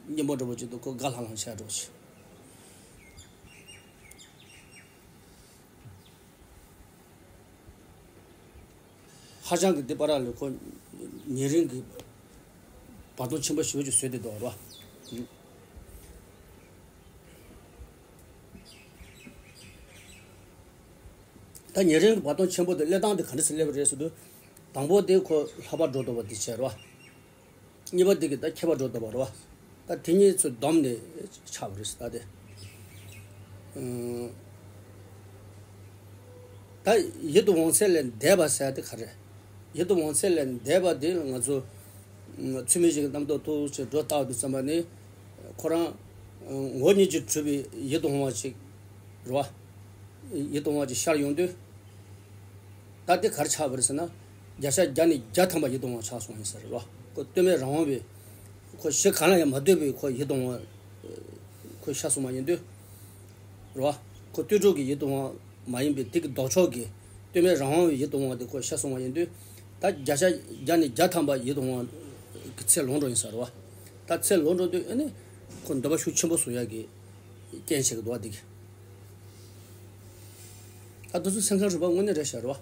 སྙན་པོ་འདྲ་པོ་ཅིག་འདུག་ཁོ་དགའ་ལྷང་ལྷང་བྱས་འགྲོ་ཅིག་ཧ་ཅང་གི་འདི་པར་ལ་ཁོ་ཉེ་རིང་གི་བར་སྟོང་ཆེན་པོ་ཞེ་པོ་ཅིག་བཟོས་བསྡད་འདུག་རོ། ད་ཉེ་རིང་གི་བར་སྟོང་ཆེན་པོ་དེ་སླེབས་སྟངས་དེ་ག་འདྲ་སེ་སླེབས་པ་རེད་ཟེར་དུས། དང་པོ་དེ་ཁོ་ལྷག་པར་འགྲོ་འདུག་པ་དེ་བྱས་རོ། གཉིས་པ་དེ་གི་ད་ཁྱད་པར་འགྲོ་འདུག་པ་རེད་བ། ད་དེ་གཉིས་ཚོ་བསྡོམས་ནས་ཆགས་པ་རེད་ཟེར་ད་དེ། ཨང་། ད་ཡིད་དུ་འོང་ཚད་ལས་འདས་པ་ཟེར་དེ་ག་རེ། ཡིད་དུ་འོང་ཚད་ལས་འདས་པ་དེ་ང་ཚོ་ཚུལ་མིན་ཞིག་གི་རྣམ་རྟོག་ཐུག་ཅེས་སྒྲོ་བཏགས་དུས་ཙམ་པ་ནི། ཁོ་རང་ངོ་བོ་ཉིད་ཀྱིས་གྲུབ་པའི་ཡིད་དུ་འོང་བ་ཞིག་རེད་བ། ཡིད་དུ་འོང་བ་ཅིག་ཤར་ཡོང་དུས། ད་དེ་ག་རེ་ཆགས་པ་རེད་ཟེར་ན། བརྒྱ་ཆ་བརྒྱ་ནས་བརྒྱ་ཐམ་པ་ཡིད་དུ་འོང་བ་ཆགས་སོང་ཡིན་ས་རེད་བ། ཁོ་གཏོལ་མེད་རང་དབང་བའི། ཁོ་གཞི་གང་ལ་ཡང་མ་ལྟོས་པའི་ཁོ་ཡིད་དུ་འོང་བ། ཁོ་ཤར་སོང་བ་ཡིན་དུས། རེད་བ། ཁོ་ལྟོས་གྲུབ་ཀྱི་ཡིད་དུ་འོང་བ་མ་ཡིན་པའི་དེ་གི་ལྡོག་ཕྱོགས་ཀྱི་གཏོལ་མེད་རང་དབང་བའི་ཡིད་དུ་འོང་བ་དེ་ཁོ་ཤར་སོང་བ་ཡིན་དུས། ད་བརྒྱ་ཆ་བརྒྱ་ནས་བརྒྱ་ཐམ་པ་ཡིད་དུ་འོང་བ་གི་ཚད་ལོངས་འགྲོ་ཡིན་ས་རེད་བ། ད་ཚད་ལོངས་འགྲོ་དུས་ཨ་ནི། ཁོ་འདོད་པ་ཤུགས་ཆེན་པོ་བཟོ་ཡག་གི་རྐྱེན་བྱེད་ཀྱི་འདུག་བ་འདི་གི། ད་དུས་ཚོད་སེམས་ཁམས་རིག་པ་དངོས་གནས་རེད་ཤག་རེད་བ།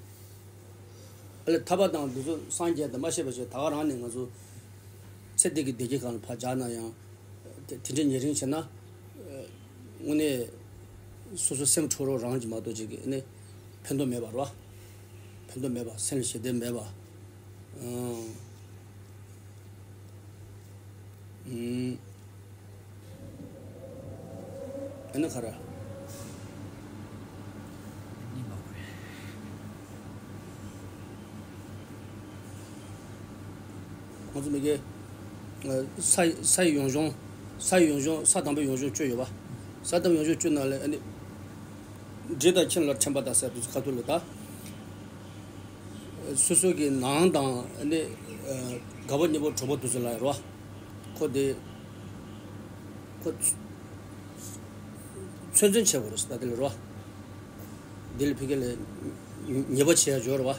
ཨ་ལས་ཐར་པ་དང་དུས་ཚོད་སངས་རྒྱས་དང་མ་ཤེས་པ་ཞིག་ད་ག་རང་ནས་ང་ཚོ་ཚེ་འདི་གི་བདེ་སྐྱིད་སྒང་ལ་ཕར་སྦྱར་ན་ཡང་། དེ་དེ་འདྲའི་ཉེ་རིང་བྱས་ན། དངོས་གནས་སོ་སོ་སེམས་འཕྲོག་རོགས་རང་གི་མ་གཏོགས་ཅིག་གི་ནི་ཕན་ཐོགས་མེད་པ་རེད་བ། ཕན་ཐོགས་མེད་པ་སེམས་ལ་ཞི་བདེ་མེད་པ། ཨང་། ཨུམ། ཨ་ནི་ག་རེ། ཁོང་ཚོ་མི་གེ། ས་ས་ཡི་ཡོང་གཞུང་། ས་ཡི་ཡོང་གཞུང་ས་དང་པོའི་ཡོང་གཞུང་བཅུ་ཡོད་པ། ས་དང་པོའི་ཡོང་གཞུང་བཅུ་ནང་ལ་ཨ་ནི། འདྲེ་དང་ཁྱིམ་ལ་འཕྲད་པ་དང་ཟེར་དུས་ཁ་ཐུག་ལ་ད། སོ་སོ་གི་ནང་དང་ནི། དགའ་པོ་ཉེ་པོ་གྲོགས་པོ་དེ་ཚོ་ལ་རོ། ཁོ་དེ། ཁོ། ཚོད་འཛིན་བྱེད་དགོས་རེད་ད་དེ་ལ་རོ། དེ་ལ་ཕ་གི་ལ། ཉེས་པ་བྱེད་ཡ་འབྱོར་བ།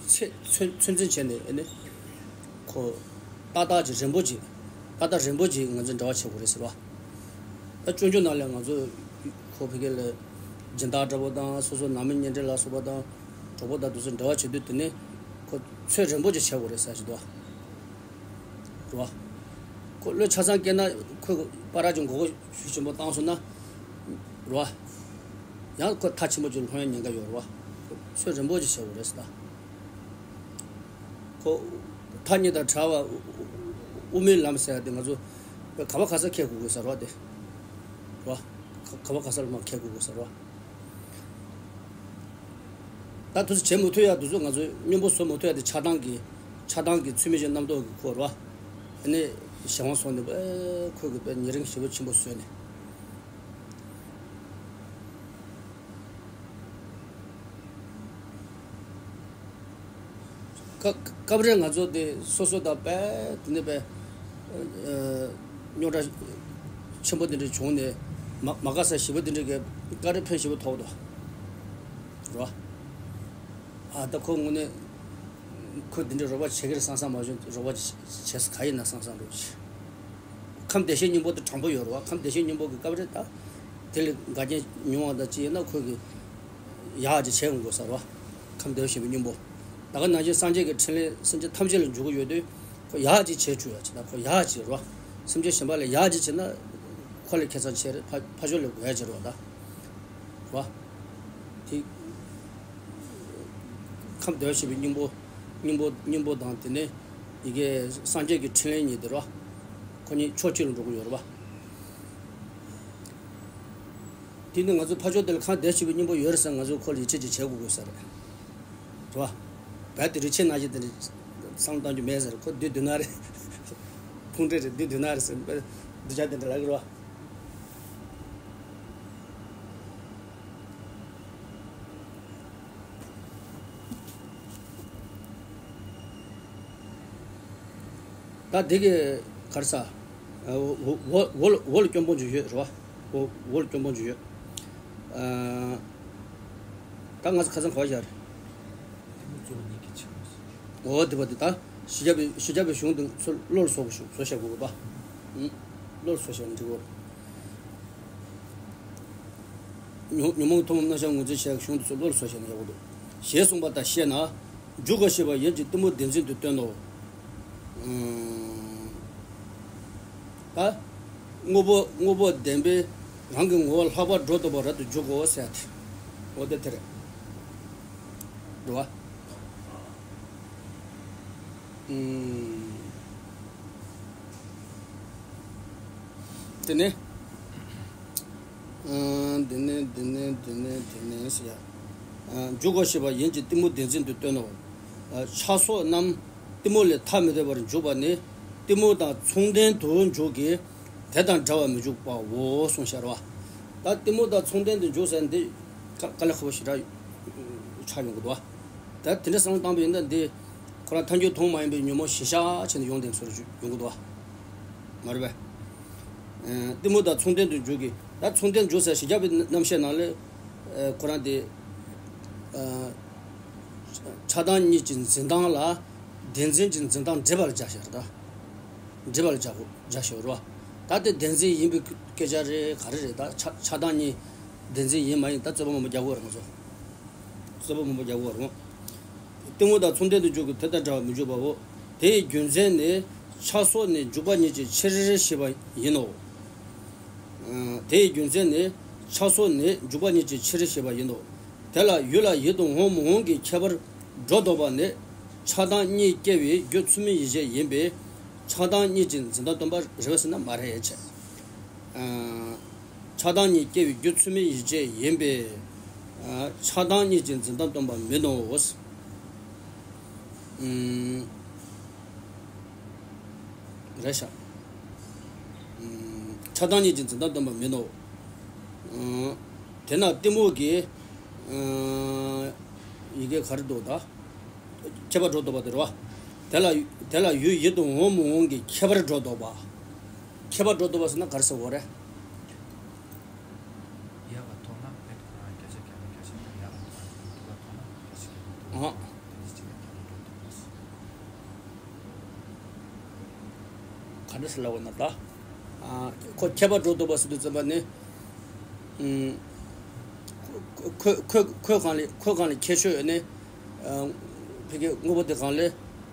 ཚེ་ཚོད་ཚོད་འཛིན་བྱས་ནས་ནི། ཁོ། ཏག་ཏག་ཅིག་རན་པོ་ཅིག་ཏག་ཏག་རན་པོ་ཅིག་ང་ཚོས་འབྲེལ་བ་བྱེད་དགོས་རེད་ཟེར་བ། ད་སྤྱོད་འཇུག་ནང་ལ་ང་ཚོ་ཁོ་ཕ་གི་ལ་སྦྱིན་བདག་འདྲ་པོ་དང་སོ་སོ་ནང་མི་གཉེན་འབྲེལ་ལ་སོགས་པ་དང་གྲོགས་པོ་དང་དེ་ཚོ་འབྲེལ་བ་བྱེད་དུས་དེ་ནི་ཁོ་ཚོད་རན་པོ་ཅིག་བྱེད་དགོས་རེད་ཟེར་གྱི་འདུག་རེད་བ། ཁོ་བློ་ཆ་ཚང་སྐྱེས་ན་ཁོས་པ་ར་ཅིག་མགོ་སྐོར་ཤུགས་ཆེན་པོ་བཏང་སོང་ན། རེད་བ། ཡང་ཁོ་མཐའ་ཆེན་པོ་ཅིག་ལྷུང་ཡ་ཉེན་ཁ་ཡོད་རེད་བ། ཁོ་ཚོད་རན་པོ་ཅིག་བྱེད་དགོས་རེད་ཟེར་ད། ཁོ། མཐའ་གཉིས་དང་བྲལ་བ། དབུ་མའི་ལམ་ཟེར་ཡ་དེ་ང་ཚོ། ག་བ་ག་ས་འཁྱེར་དགོས་དགོས་ཟེར་བ་དེ། རོ། ག་བ་ག་ས་ལ་མ་འཁྱེར་དགོས་དགོས་ཟེར་རོ། ད་དུས་ཚོད་བྱེད་མི་ཐུབ་ཡ་དུས་ཚོད་ང་ཚོ་སྙོམས་པོ་བཟོ་མི་ཐུབ་ཡ་དེ་ཆགས་སྡང་གི། ཆགས་སྡང་གི་ཚུལ་མིན་གྱི་རྣམ་རྟོག་གི་ཁོ་རོ། ཨ་ནི། གཞན་དབང་སོང་ནས་ཨེ་ཁོ་གི་དཔེ་ཉེ་རིང་ཞེ་པོ་ཆེན་པོ་བཟོས་ནས། སྐབས་སྐབས་རེ་ང་ཚོ་དེ་སོ་སོ་དང་དཔེ་དེ་ནས་དཔེ་རྙོག་དྲ་ཆེན་པོ་དེ་འདྲ་བྱུང་ནས་མ་མ་དགའ་ས་ཞེ་པོ་དེ་འདྲ་གི་སྐབས་རེ་ཕན་ཞེ་པོ་ཐོགས་འདུག་རོ། ཨ་ད་ཁོ་དངོས་གནས་ཁོ་དེ་འདྲ་རོགས་པ་བྱེད་ཀྱི་རེད་བསམ་བསམ་མ་བྱུང་། རོགས་པ་བྱེད་ས་ག་ཡིན་ན་བསམ་བསམ་རོགས་བྱེད། ཁམས་བདེ་གཤེགས་སྙིང་པོ་དེ་དྲང་པོ་ཡོད་རེད་བ། ཁམས་བདེ་གཤེགས་སྙིང་པོ་གི་སྐབས་རེ་ད་དེ་ལས་འགལ་རྐྱེན་ཉུང་བ་དང་ཅི་ཡིན་ན་ཁོ་གི་ཡག་ཅིག་བྱེད་དགོས་ས་རེད་བ། ཁམས་བདེ་བར་གཤེགས་པའི་སྙིང་པོ། ད་ག་ནང་བཞིན་སངས་རྒྱས་ཀྱི་འཕྲིན་ལས་སེམས་ཅན་ཐམས་ཅད་ལ་འཇུག་གི་ཡོད་དུས་ཁོ་ཡག་ཅིག་བྱེད་བཅུག་ཡ་ཅིག་ད་ཁོ་ཡག་ཅིག་རོ། སེམས་ཅན་གཞན་པ་ལ་ཡག་ཅིག་བྱེད་ན་ཁོ་ལ་ཁེ་བཟང་ཆེ་རེད། ཕ་ཕ་ཕྱོགས་ལ་དགོས་ཡ་ཅིག་རོ་ད། རོ། དེ། ཁམས་བདེ་བར་གཤེགས་པའི་སྙིང་པོ། སྙིང་པོ་སྙིང་པོ་དང་དེ་ནས་ཡི་གེ་སངས་རྒྱས་ཀྱི་འཕྲིན་ལས་གཉིས་དེ་རོ། ཁོ་གཉིས་ཕྱོགས་གཅིག་ལ་འགྲོ་གི་ཡོད་རེད་པ། དེ་ནི་ང་ཚོ་ཕ་ཕྱོགས་དེ་ལ་ཁམས་བདེ་བར་གཤེགས་པའི་སྙིང་པོ་ཡོད་རེད་ཟེར་ང་ཚོ་ཁོ་ལ་ཡིད་ཆེས་ཅིག་བྱེད་དགོས་དགོས་ས་རེད། རེད་བ། རྦད་དེ་རིག་བྱེད་ནང་བཞིན་དེ་འདྲ་བསམ་བློ་གཏོང་རྒྱུ་མེད་ཟེར། ཁོ་བདུད་བདུད་ནག་རེད། ཕུང་འདྲེ་རེད། བདུད་བདུད་ནག་རེད་ཟེར་འདུ་བྱ་དེ་འདྲ་ལབ་ཀྱི་རེད་བ། ད་འདི་གི་ག་རེ་ཟ། འོ་འོ་འོ་ལ་འོ་ལ་སྐྱོན་སྤོང་རྒྱུ་ཡོད་རེད་བ། འོ་འོ་ལ་སྐྱོན་སྤོང་རྒྱུ་ཡོད། ཨ། ད་ང་ཚོ་ཁ་སང་ག་པར་བཞག་རེད། འོ་དེ་བ་དེ་ད་ཞི་རྒྱས་པའི་ཞི་རྒྱས་པའི་གཞུང་དེ་ཚོ་བློ་ལ་བཟོ་དགོས་ཤུགས་བཟོ་བྱ་དགོས་པ། ཨུ། བློ་ལ་བཟོ་བྱ་འགྲིག་གོ། ཉོན་ཉོན་མོངས་ཐུན་མོང་རྣམ་གཞག་ངོས་འཛིན་བྱེད་ཡག་གཞུང་དེ་ཚོ་བློ་ལ་བཟོ་བྱ་ནི་ཡག་པོ་འདུག་ཞེས་གསུངས་པ་ལྟར་བཤད་ན། འཇུག་གོ་ཞེས་པ་ཡིན་གྱི་གཏི་མུག་བདེན་འཛིན་དུ་སྟོན་ནོ། ད། དངོས་པོ་དངོས་པོ་བདེན་པའི་རང་གི་ངོ་བོ་ལྷག་པར་སྒྲོ་འདོགས་པ་རབ་ཏུ་འཇུག་གོ་ཟེར་ཏེ། འོ་དེ་དེ་རེད། འགྲོ་བ། ཨུམ། དེ་ནས། ཨ། དེ་ནས་དེ་ནས་དེ་ནས་དེ་ནས་ཟེར་ཡ། ཨ། འཇུག་གོ་ཞེས་པ་ཡིན་གྱི་གཏི་མུག་བདེན་འཛིན་དུ་སྟོན་ནོ། ཨ། ཆགས་སོགས་རྣམས་གཏི་མུག་ལས་ཐར་མི་འདོད་པར་འཇུག་པ་ནི་གཏི་མུག་དང་མཚུངས་ལྡན་དུ་འཇུག་གི། དེ་དང་འདྲ་བར་མི་འཇུག་པའོ་གསུངས་ཤར་བ། ད་གཏི་མུག་དང་མཚུངས་ལྡན་དུ་འཇུག་ཟེར་འདི་དཀའ་དཀའ་ལས་ཁག་པོ་ཞེ་དྲག་ཆགས་ཡོང་གི་འདུག་བ། ད་དེ་འདྲ་བསམ་བློ་བཏང་པ་ཡིན་ན་འདི་ཁོ་རང་ཐལ་འགྱུར་མཐོང་མ་ཡིན་པའི་ཉོན་མོངས་གཞི་བཞག་བྱས་ནས་ཡོང་དེ་ཚོར་ཡོང་གི་འདུག་བ། མ་རེད་པས། ཨ། གཏི་མུག་དང་མཚུངས་ལྡན་དུ་འཇུག་གི། ད་མཚུངས་ལྡན་འཇུག་ཟེར་ཞི་རྒྱས་པའི་རྣམ་བཤད་ནང་ལ། ཨ། ཁོ་རང་དེ། ཨ། ཆགས་སྡང་གཉིས་ཀྱི་འཛིན་སྟངས་ལ་བདེན་འཛིན་གྱི་འཛིན་སྟངས་འགྲེལ་པ་ལ་སྦྱར་ཤག་རེད་ད། འགྲེལ་པ་ལ་སྦྱར་དགོས་སྦྱར་ཤག་རེད་བ། ད་དེ་བདེན་འཛིན་ཡིན་པའི་སྐད་ཆ་རེད་ག་རེ་རེད། ད་ཆགས་ཆགས་སྡང་གཉིས་བདེན་འཛིན་ཡིན་མ་ཡིན་ད་རྩོད་པ་མང་པོ་རྒྱག་དགོས་རེད་ང་ཚོ། རྩོད་པ་མང་པོ་རྒྱག་དགོས་རེད་མོ། གཏི་མུག་དང་མཚུངས་ལྡན་དུ་འཇུག་གི་དེ་དང་འདྲ་བར་མི་འཇུག་པའོ། དེ་ཡི་རྒྱུ་མཚན་ནི་ཆགས་སོགས་ནི་འཇུག་པ་ཉིད་ཀྱི་ཕྱིར་ཞེས་པ་ཡིན་ནོ། ཨ། དེ་ཡི་རྒྱུ་མཚན་ནི་ཆགས་སོགས་ནི་འཇུག་པ་ཉིད་ཀྱི་ཕྱིར་ཞེས་པ་ཡིན་ནོ། དེ་ལ་ཡུལ་ལ་ཡིད་དུ་འོང་མི་འོང་གི་ཁྱད་པར་སྒྲོ་འདོགས་པ་ནི་ཆགས་སྡང་གཉིས་སྐྱེ་བའི་རྒྱུ་ཚུལ་མིན་ཡིད་བྱེད་ཡིན་པས་ཆགས་སྡང་གཉིས་ཀྱི་འཛིན་སྟངས་སྟོན་པ་རེད་པས་ཟེར་ན་མ་རེད་ཅེས། ཨ། ཆགས་སྡང་གཉིས་སྐྱེ་བའི་རྒྱུ་ཚུལ་མིན་ཡིད་བྱེད་ཡིན་པས། ཨ། ཆགས་སྡང་གཉིས་ཀྱི་འཛིན་སྟངས་སྟོན་པ་མིན་ནོ། ཨུམ། རེད་ཤག་ཨུམ། ཆགས་སྡང་གཉིས་ཀྱི་འཛིན་སྟངས་སྟོན་པ་མིན་ནོ། ཨུམ། དེས་ན་གཏི་མུག་གི། ཨ། ཡི་གེ་ག་རེ་འདུག་ད། ཁྱད་པར་སྒྲོ་འདོགས་པ་དེ་རེད་བ། དེ་ལ་དེ་ལ་ཡུལ་ཡིད་དུ་འོང་མི་འོང་གི་ཁྱད་པར་སྒྲོ་འདོགས་པ། ཁྱད་པར་སྒྲོ་འདོགས་པ་ཟེར་ན་ག་རེ་ཟེར་དགོས་རེད། ཡག་ལ་མཐོང་ན་མེད་ཁོ་རང་བརྒྱ་ཆ་བརྒྱ་ནས་བརྒྱ་ཆ་བརྒྱ་ཡག་ལ་མཐོང་ན་སྡུག་ལ་མཐོང་ན་བརྒྱ་ཆ་བརྒྱ་ནས་སྡུག་ལ་མཐོང་ན་དེ་ནི་གཅིག་ལ་ཁྱད་པར་སྒྲོ་འདོགས་པ་ཟེར། ག་འདྲ་ཟེར་ལབ་དགོས་ན་ད། ཨ། ཁོ་ཁྱད་པར་སྒྲོ་འདོགས་པ་ཟེར་དུས་ཙམ་པ་ནི། ཨུམ། ཁོ་ཁོ་ཁོ་ཁོ་གང་ལ་ཁོ་གང་ལ་ཁྱད་ཆོས་ཡོད་ནི། ཨ། ཕ་གི་དངོས་པོ་དེ་གང་ལ།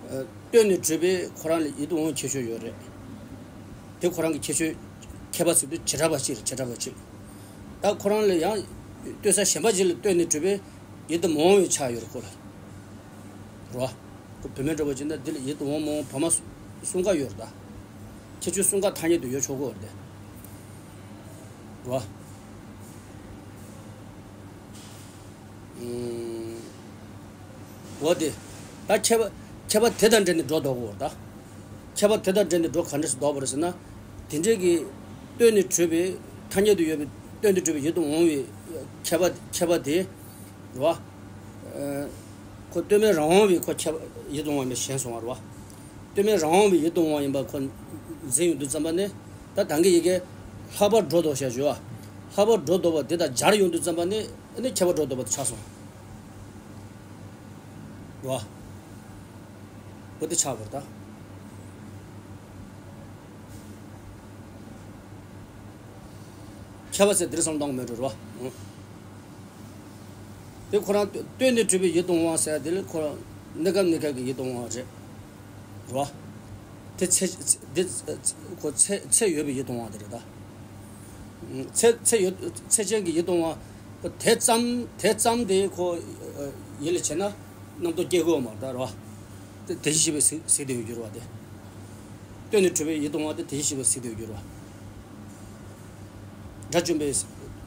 ཨ། ལྟོས་ནས་གྲུབ་པའི་ཁོ་རང་ལ་ཡིད་དུ་འོང་ཁྱད་ཆོས་ཡོད་རེད། དེ་ཁོ་རང་གི་ཁྱད་ཆོས་ཁྱད་པར་ཟེར་དུས་བྱེ་བྲག་པ་གཅིག་རེད་བྱེ་བྲག་པ་གཅིག་ད་ཁོ་རང་ལ་ཡང་ལྟོས་ས་གཞན་པ་གཅིག་ལ་ལྟོས་ནས་གྲུབ་པའི་ཡིད་དུ་མ་འོང་བའི་ཆ་ཡོད་རེད་ཁོ་ལ། རེད་བ། ཁོ་བུད་མེད་འདྲ་བོ་ཅིག་ན་འདི་ལ་ཡིད་དུ་འོང་མ་འོང་བར་མ་གསུམ་ཀ་ཡོད་རེད་ད། ཁྱད་ཆོས་གསུམ་ཀ་ཐ་སྙད་དུ་ཡོད་ཆོག་གི་ཡོད་རེད་དེ། རེད་བ། ཨུམ། འོ་དེ། ད་ཁྱད་པར་ཁྱད་པར་དེ་དང་འབྲེལ་ནས་སྒྲོ་འདོགས་དགོས་རེད་ད། ཁྱད་པར་དེ་དང་འབྲེལ་ནས་སྒྲོ་ག་འདྲ་ཞིག་འདོགས་པ་རེད་ཟེར་ན། དེ་འདྲས་ཀྱི་ལྟོས་ནས་གྲུབ་པའི་ཐ་སྙད་དུ་ཡོད་པའི་ལྟོས་ནས་གྲུབ་པའི་ཡིད་དུ་འོང་བའི་ཁྱད་པར་ཁྱད་པར་དེ། རེད་བ། ཨ། ཁོ་ལྟོས་མེད་རང་དབང་བའི་ཁོ་ཁྱད་པར་ཡིད་དུ་འོང་བ་ཞེས་གསུངས་པ་རེད་བ། ལྟོས་མེད་རང་དབང་བའི་ཡིད་དུ་འོང་བ་ཡིན་པ་ཁོ་འཛིན་ཡོང་དུས་ཙམ་པ་ནི། ད་ད་གིན་ཡི་གེ་ལྷག་པར་སྒྲོ་འདོགས་བྱ་ཞུ་བ། ལྷག་པར་སྒྲོ་འདོགས་པ་དེ་དང་སྦྱར་ཡོང་དུས་ཙམ་པ་ནི་ཨ་ནི་ཁྱད་པར་སྒྲོ་འདོགས་པ་དེ་ཆགས་སོང་། རེད་བ། འོ་དེ་ཆགས་པར་ད། ཁྱད་པར་ཟེར་འདིར་བསམ་བཏང་གི་མེད་འགྲོ་རེད་བ། དེ་ཁོ་རང་སྟོད་ནས་གྲུབ་པའི་ཡིད་དུ་འོང་བ་ཟེར་ཡ་དེ་ལས་ཁོ་རང་གནས་སྐབས་གནས་སྐབས་ཀྱི་ཡིད་དུ་འོང་བ་རེད། རེད་བ། དེ་ཚེ་དེ་ཁོ་ཚེ་ཚེ་ཡོད་པའི་ཡིད་དུ་འོང་བ་དེ་རེད་ད། ཚེ་ཚེ་ཡོད་ཚེ་ཅན་གྱི་ཡིད་དུ་འོང་བ་དེ་ཙམ་དེ་ཙམ་དེ་ཁོ་ཡིད་ལ་བྱས་ན་རྣམ་རྟོག་སྐྱེ་དགོས་མ་རེད་ད། རེད་བ། དེ་དེ་བཞིན་གཤེགས་པའི་གཟིགས་གཟིགས་དེ་ཡོད་རྒྱུ་རེད་བ་དེ། སྟོད་ནས་གྲུབ་པའི་ཡིད་དུ་འོང་བ་དེ་དེ་བཞིན་གཤེགས་པའི་གཟིགས་དེ་ཡོད་རྒྱུ་རེད་བ། དགྲ་བཅོམ་པས་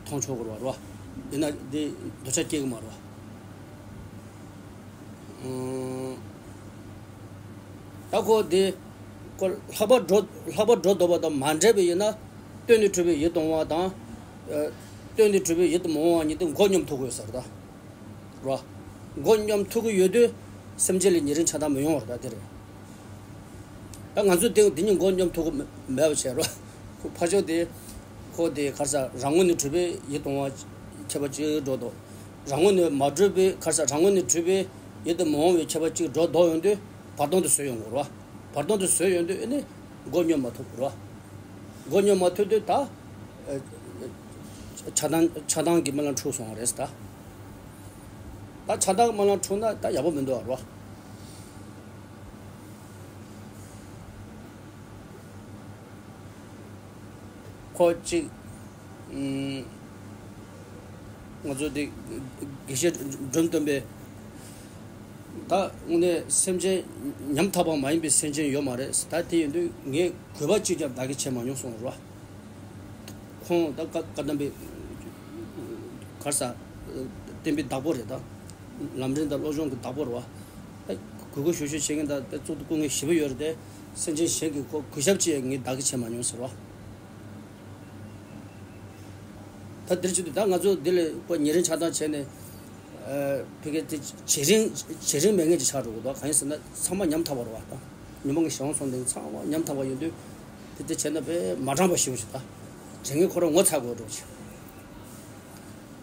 མཐོང་ཆོག་གི་རེད་བ། རེད་བ། ཡིན་ན་འདི་འདོད་ཆགས་སྐྱེ་གི་མ་རེད་བ། ཨང་། ད་ཁོ་འདི་ཁོ་ལྷག་པར་སྒྲོ་ལྷག་པར་སྒྲོ་འདོགས་པ་དང་མ་འབྲེལ་བ་ཡིན་ན། སྟོད་ནས་གྲུབ་པའི་ཡིད་དུ་འོང་བ་དང་། ཨ། སྟོད་ནས་གྲུབ་པའི་ཡིད་དུ་མི་འོང་བ་གཉིས་དེ་མགོ་མཉམ་ཐུག་དགོས་ཟེར་ད། རེད་བ། མགོ་མཉམ་ཐུག་གི་ཡོད་དུས་སེམས་ཅན་ལ་ཉེ་རིང་ཆགས་སྡང་མི་ཡོང་བ་རེད་ད་དེ་རེད། ད་ང་ཚོས་དེ་འདི་གཉིས་མགོ་མཉམ་ཐུག་གི་མེད་མེད་པ་བྱས་རོགས། ཁོ་ཕར་ཕྱོགས་དེ་ཁོ་དེ་ག་རེ་ཟ་རང་ངོས་ནས་གྲུབ་པའི་ཡིད་དུ་འོང་བ་ཁྱད་པར་གཅིག་སྒྲོ་འདོགས། རང་ངོས་ནས་མ་གྲུབ་པའི་ག་རེ་ཟ་རང་ངོས་ནས་གྲུབ་པའི་ཡིད་དུ་མི་འོང་བའི་ཁྱད་པར་གཅིག་སྒྲོ་འདོགས་ཡོང་དུས་བར་སྟོང་དུ་བཟོས་ཡོང་དགོས་རོགས། བར་སྟོང་དུ་བཟོས་ཡོང་དུས་ཨ་ནི་མགོ་མཉམ་མ་ཐུག་རོགས། མགོ་མཉམ་མ་ཐུག་དུས་ད་ཨ་ཆགས་སྡང་ཆགས་སྡང་གི་རྨི་ལམ་འཁྲུགས་སོང་བ་རེད་ད། ད་ཆགས་སྡང་རྨི་ལམ་འཁྲུགས་ན་ད་ཡག་པོ་མི་འདུག་རོགས། ཁོ་གཅིག་ཨུམ། ང་ཚོ་འདི་དགེ་བཤེས་འབྲོམ་སྟོན་པས་ད་དངོས་གནས་སེམས་ཅན་ཉམ་ཐག་པ་མ་ཡིན་པའི་སེམས་ཅན་ཡོད་མ་རེད། ད་དེ་ཡིན་དུས་ངས་གུས་པ་གཅིག་ཀྱང་བདག་གིས་བྱས་མ་མྱོང་གསུངས་རོགས། ཁོང་ད་བཀའ་བཀའ་གདམས་པའི་ག་རེ་ཟ་བསྟན་པའི་བདག་པོ་རེད་ད། ལམ་རིམ་དང་བློ་སྦྱོང་གི་བདག་པོ་རེད་བ། ད་གུས་གུས་ཞུ་ཞུ་བྱེད་མཁན་དང་ད་གཙུག་ཏུ་བཀུར་མཁན་ཞེ་པོ་ཡོད་རེད་དེ། སེམས་ཅན་གཞན་གྱིས་ཁོ་གུས་ཞབས་ཅིག་ངས་བདག་གིས་བྱས་མ་མྱོང་ཟེར་བ། ད་འདིར་བྱེད་དུས་ད་ང་ཚོ་འདི་ལས་ཁོ་ཉེ་རིང་ཆགས་སྡང་བྱས་ནས། ཨ། ཕ་གི་དེ་བྱེད་རིན་བྱེད་རིན་མེད་མཁན་ཅིག་ཆགས་འགྲོ་གི་འདུག་གང་ཡིན་ཟེར་ན་ཚང་མ་ཉམ་ཐག་པ་རེད་བ་ད། ཉོན་མོངས་ཀྱི་གཞན་དབང་སོང་དེ་ཚང་མ་ཉམ་ཐག་པ་ཡིན་དུས། དེ་དེ་བྱས་ན་དཔེ་མ་དྲང་པ་ཞེ་པོ་ཞིག་ད། བྱེད་མཁན་ཁོ་རང་ངོ་ཚ་དགོས་འགྲོ་ཆེ།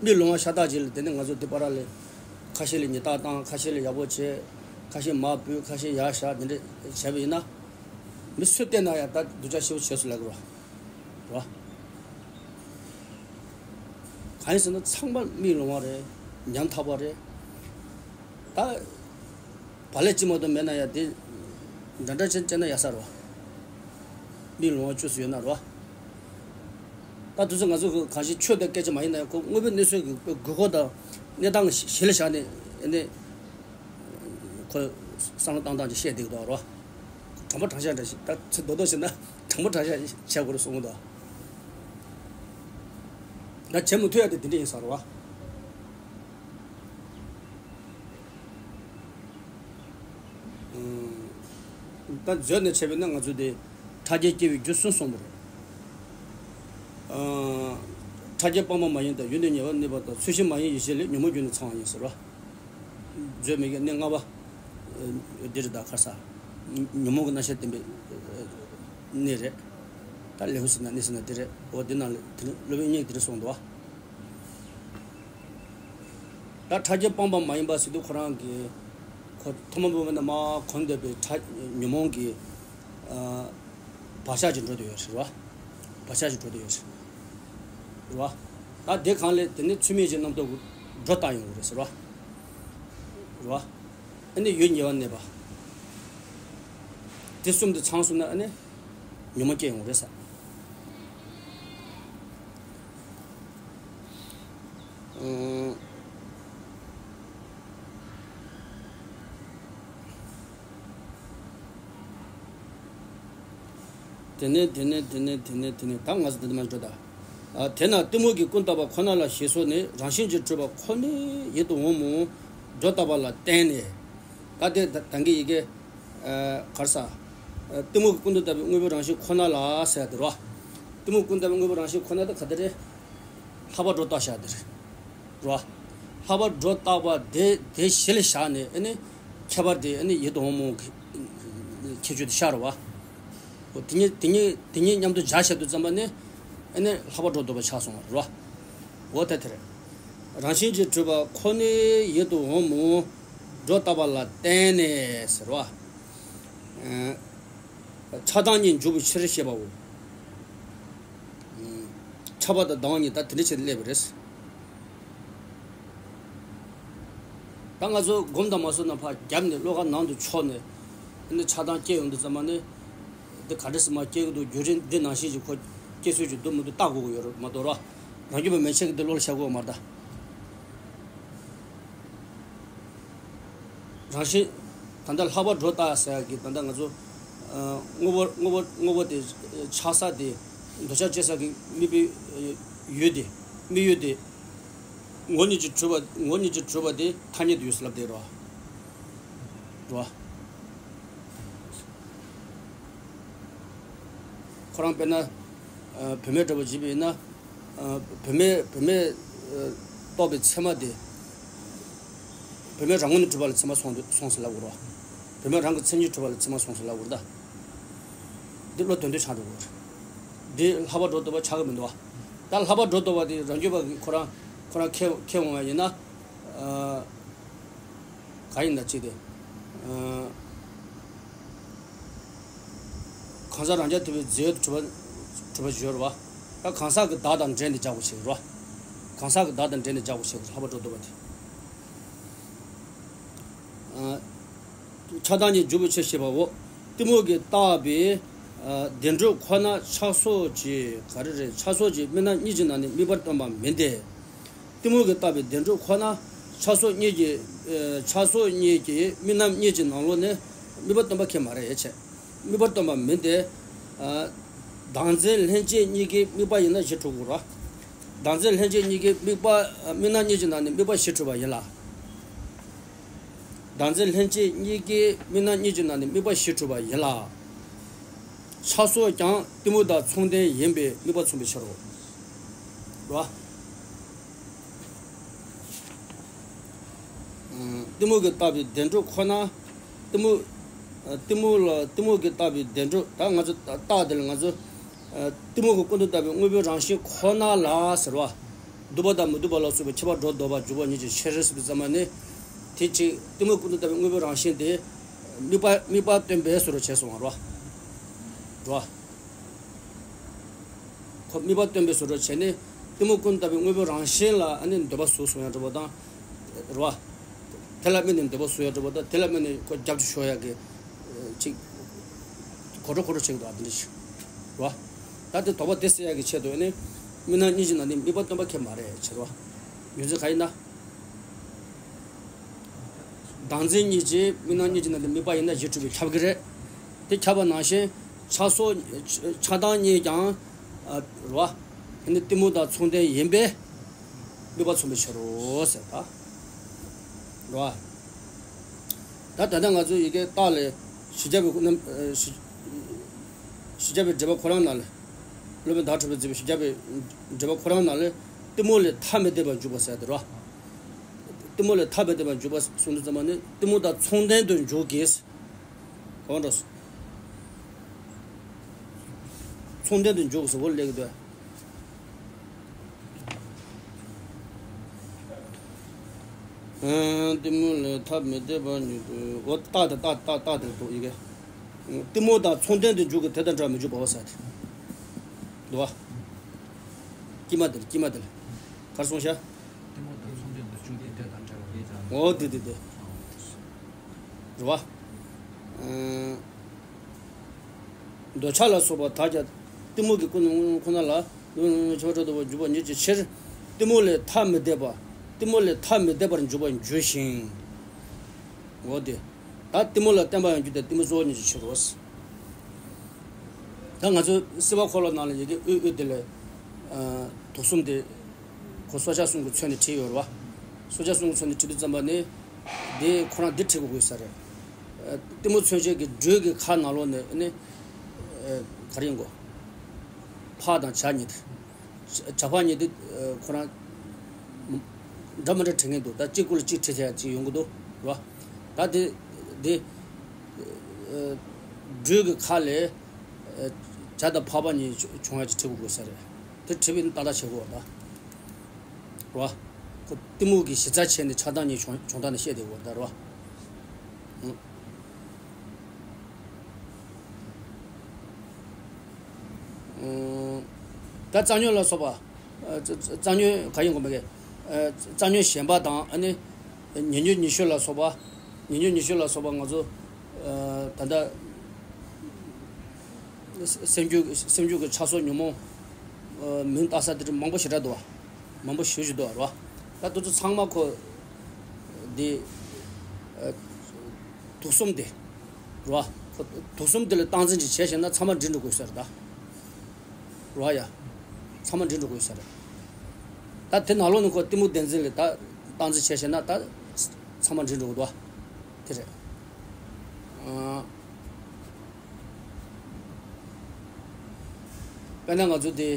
མི་ལོང་བ་ཤ་སྟག་ཅིག་ལ་དེ་ནས་ང་ཚོ་འདི་པར་ལས་ཁ་ཤས་ལ་ཉེས་རྡུང་བཏང་། ཁ་ཤས་ལ་ཡག་པོ་བྱས། ཁ་ཤས་མར་བུད། ཁ་ཤས་ཡར་བཞག་དེ་འདྲ་བྱས་པ་ཡིན་ན། མི་སུས་བལྟས་ན་ཡང་ད་སྡུག་ཅག་ཞེ་པོ་བྱས་སོང་ལབ་ཀྱི་རེད་བ། རེད་བ། གང་ཡིན་ཟེར་ན་ཚང་མ་མི་ལོང་བ་རེད། ཉམ་ཐག་པ་རེད། ད་བག་ལེབ་གཅིག་མ་གཏོགས་མེད་ན་ཡང་དེ་འདྲ་འདྲ་བྱས་བྱས་ན་ཡག་ས་རེད་བ། མི་ལོང་བ་བཅུ་ཙམ་ཡོད་ན་རེད་བ། ད་དུས་ཚོད་ང་ཚོ་གི་གང་ཞིག་ཆོས་དང་སྐད་ཆ་མ་ཡིན་ན་ཡང་ཁོ་དངོས་པོའི་གནས་ཚུལ་གྱི་དགོས་མཁོ་དང་གནས་སྟངས་གཞི་ལ་བཞག་ནས་ཨ་ནི་ཁོ་བསམ་བློ་བཏང་སྟངས་ཀྱི་བཤད་བསྡད་ཀྱི་འདུག་རོ། དྲང་པོ་དྲང་བཞག་འདྲ་ཞིག་ད་ཚེ་རྡོག་རྡོག་བྱས་ན་དྲང་པོ་དྲང་བཞག་བྱས་དགོས་རེད་གསུངས་གི་འདུག་ད་བྱེད་མི་ཐུབ་ཡ་དེ་དེ་འདྲ་ཡིན་ས་རེད་བ། ད་མཛོད་ནས་བྱས་པས་ན་ང་ཚོ་དེ་ཕྲ་རྒྱས་སྐྱེ་བའི་རྒྱུ་གསུམ་གསུངས་པ་རེད། ཨ། ཕྲ་རྒྱས་སྤངས་པ་མ་ཡིན་དང་། ཡུལ་ནས་ཉེ་བར་གནས་པ་དང་། ཚུལ་བཞིན་མ་ཡིན་ཡིད་བྱེད་ལས། ཉོན་མོངས་རྒྱུ་ནི་ཚང་བ་ཡིན་ཟེར་བ། མཛོད་མི་དགེ་གནས་ལྔ་པ། ཨ། འདི་རེད་ད་ཁ་ས། ཉོན་མོངས་ཀྱི་རྣམ་གཞག་བསྟན་པའི་གནས་རེད། ད་ལེའུ་ཟེར་ན་གནས་ཟེར་ན་འདི་རེད། འོ་འདི་ནང་ལ་དེ་ནི་སློབ་དཔོན་གཉིས་ཀྱིས་དེ་རེད་གསུངས་འདུག་བ། ད་ཕྲ་རྒྱས་སྤངས་པ་མ་ཡིན་པ་ཟེར་དུས་ཁོ་རང་གིས་ཁོ་ཐོག་མ་བུད་མེད་ན་མ་གོམས་འདོད་པའི་ཕྲ་ཉོན་མོངས་ཀྱི་ཨ་བག་ཆགས་ཀྱི་འགྲོ་དུ་ཡོད་རེད་བ། བག་ཆགས་ཀྱི་འགྲོ་དུ་ཡོད་རེད་བ། ད་དེ་གང་ལས་དེ་ནི་ཚུལ་མིན་གྱི་རྣམ་རྟོག་གི་སྒྲོ་བཏགས་ཡོང་གི་རེད་ཟེར་བ། རེད་བ། ཨ་ནི་ཡུལ་ཉེ་བར་གནས་པ། དེ་གསུམ་དེ་ཚང་སོང་ན་ཨ་ནི་ཉོན་མོངས་སྐྱེ་ཡོང་གི་རེད་ཟེར། ཨང་། དེ་ནས་དེ་ནས་དེ་ནས་དེ་ནས་དེ་ནས་ད་ང་ཚོ་དེ་འདྲ་མ་འགྲོ་ད། ཨ། དེས་ན་གཏི་མུག་གི་ཀུན་བརྟགས་པ་ཁོ་ན་ལ་ཞེས་སོགས་ནི་རང་བཞིན་གྱིས་གྲུབ་པ་ཁོ་ནའི་ཡིད་དུ་འོང་མོད་སྒྲོ་བཏགས་པ་ལ་བརྟེན་ནས། ད་དེ་ད་ད་གིན་ཡི་གེ་ཨ། ག་རེ་ཟ། ཨ། གཏི་མུག་གི་ཀུན་ཏུ་བརྟགས་པའི་དངོས་པོའི་རང་བཞིན་ཁོ་ན་ལ་ཟེར་ཡ་དེ་རོ། གཏི་མུག་ཀུན་བརྟགས་པའི་དངོས་པོའི་རང་བཞིན་ཁོ་ན་དེ་ག་དེ་རེད། ལྷག་པར་སྒྲོ་བཏགས་བཞག་དེ་རེད། རོ། ལྷག་པར་སྒྲོ་བཏགས་པ་དེ་དེ་གཞི་ལ་བཞག་ནས་ཨ་ནི་ཁྱད་པར་དེ་ཨ་ནི་ཡིད་དུ་འོང་མོ་གི་ཁྱད་ཆོས་དེ་ཤར་བ། འོ་དེ་གཉིས་དེ་གཉིས་དེ་གཉིས་མཉམ་དུ་སྦྱར་བྱས་དུས་ཙམ་པ་ནི་ཨ་ནི་ལྷག་པར་སྒྲོ་འདོགས་པ་ཆགས་སོང་བ་རོ། འོ་ད་དེ་རེད། རང་བཞིན་གྱིས་གྲུབ་པ་ཁོ་ནའི་ཡིད་དུ་འོང་མོ་སྒྲོ་བཏགས་པ་ལ་བརྟེན་ནས་ཟེར་བ། ཆགས་སྡང་གཉིས་འཇུག་པའི་ཕྱིར་ཞེས་པའོ། ཆགས་པ་དང་སྡང་བ་གཉིས་ད་དེ་འདྲ་བྱས་ཏེ་སླེབས་པ་རེད། ད་ང་ཚོ་སྒོམ་དང་མ་སོང་ན་ཕར་རྒྱབ་ནས་བློ་ཁ་ནང་དུ་ཕྱོགས་ནས་ཨ་ནི་ཆགས་སྡང་སྐྱེ་ཡོང་དུས་ཙམ་པ་ནི། འདི་ག་འདྲ་སེ་མར་སྐྱེ་གི་འདུག་བརྒྱུད་རིམ་འདི་ནང་བཞིན་གྱི་ཁོ་སྐྱེ་ཚུལ་གྱི་འདུག་མི་འདུག་བལྟ་དགོས་ཀྱི་ཡོད་རེད་མ་གཏོགས་ར། རང་རྒྱུད་པ་མན་ཆད་ཀྱི་འདི་བློ་ལ་ཤར་དགོས་མ་རེད་ད། རང་བཞིན། ད་ལྟ་ལྷག་པར་སྒྲོ་བཏགས་ཟེར་ཡག་གི་ད་ལྟ་ང་ཚོ། ཨ། དངོས་པོ་དངོས་པོ་དངོས་པོ་དེ་ཆགས་ས་དེ། འདོད་ཆགས་སྐྱེ་ས་གི་དམིགས་པའི་ཡུལ་དེ། དམིགས་ཡུལ་དེ། ངོ་བོ་ཉིད་ཀྱིས་གྲུབ་པ། ངོ་བོ་ཉིད་ཀྱིས་གྲུབ་པ་དེ་ཐ་སྙད་དུ་ཡོད་ཟེར་ལབ་བསྡད་རོ། རོ། ཁོ་རང་དཔེར་ན། ཨ། བུད་མེད་འདྲ་པོ་བྱས་པ་ཡིན་ན། ཨ། བུད་མེད་བུད་མེད། ཨ། རྟོགས་པའི་མཚན་མ་དེ། བུད་མེད་རང་ངོས་ནས་གྲུབ་པ་ལ་མཚན་མ་སོང་སོང་ཟེར་ལབ་དགོས་རོ། བུད་མེད་རང་གི་མཚན་ཉིད་གྲུབ་པ་ལ་མཚན་མ་སོང་ཟེར་ལབ་དགོས་རེད་ད། འདི་བློ་དོན་དུ་ཆགས་འགྲོ་གི་རེད། འདི་ལྷག་པར་སྒྲོ་བཏགས་པ་ཆགས་ཀྱི་མི་འདུག་བ། ད་ལྷག་པར་སྒྲོ་བཏགས་པ་དེ་རང་རྒྱུད་པ་གིས་ཁོ་རང་ཁོ་རང་ཁས་ཁས་འོང་བ་ཡིན་ན། ཨ། གང་ཡིན་ན་གཅིག་དེ། ཨ། གང་ཟག་རང་རྐྱ་ཐུབ་པའི་རྫས་ཡོད་དུ་གྲུབ་པ་གྲུབ་པ་ཞིག་ཡོད་རེད་བ། ད་གང་ཟག་གི་བདག་དང་འབྲེལ་ནས་སྦྱར་དགོས་ཞེས་རེད་བ། གང་ཟག་གི་བདག་དང་འབྲེལ་ནས་སྦྱར་དགོས་ཞེས་ལྷག་པར་སྒྲོ་བཏགས་པ་དེ། ཨ། ཆགས་སྡང་གཉིས་འཇུག་པའི་ཕྱིར་ཞེས་པའོ། གཏི་མུག་གིས་བཏགས་པའི། ཨ། བདེན་གྲུབ་ཁོ་ན་ཆགས་སོགས་ཀྱི་ག་རེ་རེད། ཆགས་སོགས་ཀྱི་དམིགས་རྣམ་གཉིས་ཀྱི་ནང་ནས་དམིགས་པར་སྟོན་པ་མིན་ཏེ། གཏི་མུག་གིས་བཏགས་པའི་བདེན་གྲུབ་ཁོ་ན་ཆགས་སོགས་གཉིས་ཀྱི། ཨ། ཆགས་སོགས་གཉིས་ཀྱི་དམིགས་རྣམ་གཉིས་ཀྱི་ནང་ལོགས་ནས་དམིགས་པར་སྟོན་པ་ཁས་མ་རེད་ཅེས། དམིགས་པར་སྟོན་པ་མིན་ཏེ། ཨ། བདག་འཛིན་ལྷན་སྐྱེས་གཉིས་ཀའི་དམིགས་པ་ཡིན་ན་གཞི་གྲུབ་དགོས་རེད། བདག་འཛིན་ལྷན་སྐྱེས་གཉིས་ཀའི་དམིགས་པ། ཨ། དམིགས་རྣམ་གཉིས་ཀྱི་ནང་ནས་དམིགས་པ་གཞི་གྲུབ་པ་ཡིན་ལ། བདག་འཛིན་ལྷན་སྐྱེས་གཉིས་ཀའི་དམིགས་རྣམ་གཉིས་ཀྱི་ནང་ནས་དམིགས་པ་གཞི་གྲུབ་པ་ཡིན་ལ། ཆགས་སོགས་ཀྱང་གཏི་མུག་དང་མཚུངས་ལྡན་ཡིན་པས་དམིགས་པ་མཚུངས་པའི་ཕྱིར་རོ། རོ། གཏི་མུག་གིས་བཏགས་པའི་བདེན་གྲུབ་ཁོ་ན། གཏི་མུག་གཏི་མུག་ལ། གཏི་མུག་གིས་བཏགས་པའི་བདེན་གྲུབ། ད་ང་ཚོ་རྟགས་དེ་ལ་ང་ཚོ། གཏི་མུག་གི་ཀུན་ཏུ་བཏགས་པའི་དངོས་པོའི་རང་བཞིན་ཁོ་ན་ལ་ཟེར་བ། སྡུག་པ་དང་མི་སྡུག་པ་ལ་སོགས་པའི་ཁྱད་པར་སྒྲོ་འདོགས་པ་འཇུག་པ་ཉིད་ཀྱི་ཕྱིར་ཟེར་བའི་ཙམ་པ་ནི། དེ་གཅིག་གཏི་མུག་ཀུན་ཏུ་བཏགས་པའི་དངོས་པོའི་རང་བཞིན་དེ། དམིགས་པ་དམིགས་པ་སྟོན་པའི་བཟོ་འདྲ་བྱས་སོང་བ་རོ། རོ། ཁོ་དམིགས་པ་སྟོན་པའི་བཟོ་འདྲ་བྱས་ནས་གཏི་མུག་ཀུན་ཏུ་བཏགས་པའི་དངོས་པོའི་རང་བཞིན་ལ་ཨ་ནི་འདོད་པ་ཟུག་སོང་ཡང་འགྲོ་བ་དང་། རེད་བ། དེ་ལ་དམིགས་ནས་འདོད་པ་ཟུག་ཡང་འགྲོ་བ་དང་དེ་ལ་དམིགས་ནས་ཁོ་རྒྱབ་ཀྱི་ཤོར་ཡག་གི། ཅིག་གོ་འགྲོ་གོ་འགྲོ་བྱེད་ཀྱི་འདུག་ཨ་དེ་འདྲ་ཞིག་རེད་བ། ད་དེ་དོགས་པ་དེ་སེལ་ཡག་གི་ཆེད་དུ་ཨ་ནི། དམིགས་རྣམ་གཉིས་ཀྱི་ནང་ནས་དམིགས་པ་སྟོན་པ་ཁས་མ་རེད་ཟེར་བ། ཡོད་ཚད་ག་ཡིན་ན། བདག་འཛིན་གཉིས་ཀྱིས་དམིགས་རྣམ་གཉིས་ཀྱི་ནང་དུ་དམིགས་པ་ཡིན་ན་གཞི་གྲུབ་པས་ཁྱབ་ཀྱི་རེད། དེ་ཁྱབ་པ་ནང་བཞིན་ཆགས་སོགས། ཆགས་སྡང་གཉིས་ཀྱང་། ཨ། རེད་བ། ཨ་ནི་གཏི་མུག་དང་མཚུངས་ལྡན་ཡིན་པས་དམིགས་པ་མཚུངས་པའི་ཕྱིར་རོ་ཟེར་ད། རེད་བ། ད་ད་ལྟ་ང་ཚོ་ཡི་གེ་རྟགས་ལས་བཞི་བརྒྱ་པའི་རྣམ། བཞི་བཞི་བརྒྱ་པའི་འགྲེལ་པ་ཁོ་རང་ནང་ལ། སློབ་དཔོན་ཟླ་བ་གྲགས་པས་མཛད་པའི་བཞི་བརྒྱ་པའི་འགྲེལ་པ་ཁོ་རང་ནང་ལ་གཏི་མུག་ལས་ཐ་མི་དད་པར་འཇུག་པ་ཟེར་ཏེ་རོ། གཏི་མུག་ལས་ཐ་མི་དད་པར་འཇུག་པ་གསུངས་དུས་ཙམ་པ་ནི་གཏི་མུག་དང་མཚུངས་ལྡན་དུ་འཇུག་གི། གང་འགྲོ། མཚུངས་ལྡན་དུ་འཇུག་ཟེར་བོ་ལེགས་འདོད། གཏི་མུག་ལས་ཐ་མི་དད་པར་འཇུག་པའི། འོ་རྟགས་དེ་རྟགས་རྟགས་རྟགས་དེ་འདུག་ཡི་གེ་གཏི་མུག་དང་མཚུངས་ལྡན་དུ་འཇུག་གི་དེ་དང་འདྲ་མི་འཇུག་པའོ་ཟེར་ཏེ། འདུག་བ། དཀྱིལ་མ་དེ་ལ་དཀྱིལ་མ་དེ་ལ། གར་སོང་ཤག་གཏི་མུག་དང་མཚུངས་ལྡན་དུ་འཇུག་གི་དེ་དང་འདྲ་བའི། འོ་དེ་དེ་དེ། རེད་བ། འདོད་ཆགས་ལ་སོགས་པ་དག་ཀྱང་གཏི་མུག་གི་ཀུན་ཁོ་ན་ལ་ཆགས་པ་འགྲོ་བར་འཇུག་པ་ཉིད་ཀྱི་ཕྱིར། གཏི་མུག་ལས་ཐ་མི་དད་པ། གཏི་མུག་ལས་ཐ་མི་དད་པར་འཇུག་པར་འགྱུར་ཞིང་། འོ་དེ། ད་གཏི་མུག་ལ་བརྟེན་པར་ཡང་འགྱུར་ཏེ་གཏི་མུག་གཙོ་བོ་ཉིད་ཀྱི་ཕྱིར་རོ། ད་ང་ཚོ་སྲིད་པ་འཁོར་ལོ་ནང་ལ་ཡི་གེ་དབུས་དབུས་དེ་ལས། དུག་གསུམ་དེ། ཁོ་སྲོག་ཆགས་གསུམ་གྱི་མཚོན་ནས་བྲིས་ཡོད་རེད་བ། སྲོག་ཆགས་གསུམ་གྱི་མཚོན་ནས་བྲིས་དུས་ཙམ་པ་ནི། དེ་ཁོ་རང་འདི་བྲིས་དགོས་དགོས་ས་རེད། གཏི་མུག་མཚོན་བྱེད་ཀྱི་སྦྲུལ་གྱི་ཁ་ནང་ལོགས་ནས་ཨ་ནི། ག་རེ་ཡིན་གོ། ཕག་དང་བྱ་གཉིས་དེ། བྱ་ཕག་གཉིས་དེ་ཁོ་རང་། འདྲ་མི་འདྲ་བྲིས་ངེས་འདུག་ད་གཅིག་སྐུ་ལ་གཅིག་བྲིས་བྱ་གཅིག་ཡོང་གི་འདུག་རེད་བ། ད་དེ། དེ། སྦྲུལ་གྱི་ཁ་ལས། བྱ་དང་ཕག་པ་གཉིས་བྱུང་ཡ་གཅིག་བྲིས་དགོས་དགོས་ས་རེད། དེ་བྲིས་པའི་ནི་ཏག་ཏག་བྱེད་དགོས་བ་ད། རེད་བ། ཁོ་གཏི་མུག་གི་གཞི་རྩ་བྱས་ནས་ཆགས་སྡང་གཉིས་བྱུང་བྱུང་སྟངས་ནས་བཤད་བསྡད་དགོས་བ་ད་རེད་བ། ཨང་། ད་རྩ་ཉོན་ལ་སོགས་པ། རྩ་རྩ་ཉོན་ག་ཡིན་དགོས་མེད་གི། རྩ་ཉོན་ཞེན་པ་དང་ཨ་ནི། ཉེ་ཉོན་ཉི་ཤུ་ལ་སོགས་པ། ཉེ་ཉོན་ཉི་ཤུ་ལ་སོགས་པ་ང་ཚོ་ད་ལྟ་སེམས་རྒྱུད་སེམས་རྒྱུད་ཀྱི་ཆགས་སོགས་ཉོན་མོངས་མིང་བཏགས་ས་དེ་འདྲ་མང་པོ་ཞེ་དྲག་འདུག་བ། མང་པོ་ཞེ་ཞིག་འདུག་བ་རེད་བ། ད་དེ་ཚོ་ཚང་མ་ཁོ་འདི་དུག་གསུམ་དེ་རེད་བ། ཁོ་དུག་གསུམ་དེ་ལ་སྟངས་འཛིན་ཅིག་བྱས་ཤེ་ན་ཚང་མ་འགྲིག་འགྲོ་དགོས་ས་རེད་ད། རེད་བ་ཡ། ཚང་མ་འགྲིག་འགྲོ་དགོས་ས་རེད། ད་དེ་ནང་ལོགས་ནས་ཁོ་གཏི་མུག་བདེན་འཛིན་ལ་ད་སྟངས་འཛིན་བྱས་ཤེ་ན་ད་ཚང་མ་འགྲིག་འགྲོ་གི་འདུག་བ། དེ་རེད། ཨ། དཔེར་ན་ང་ཚོ་དེ་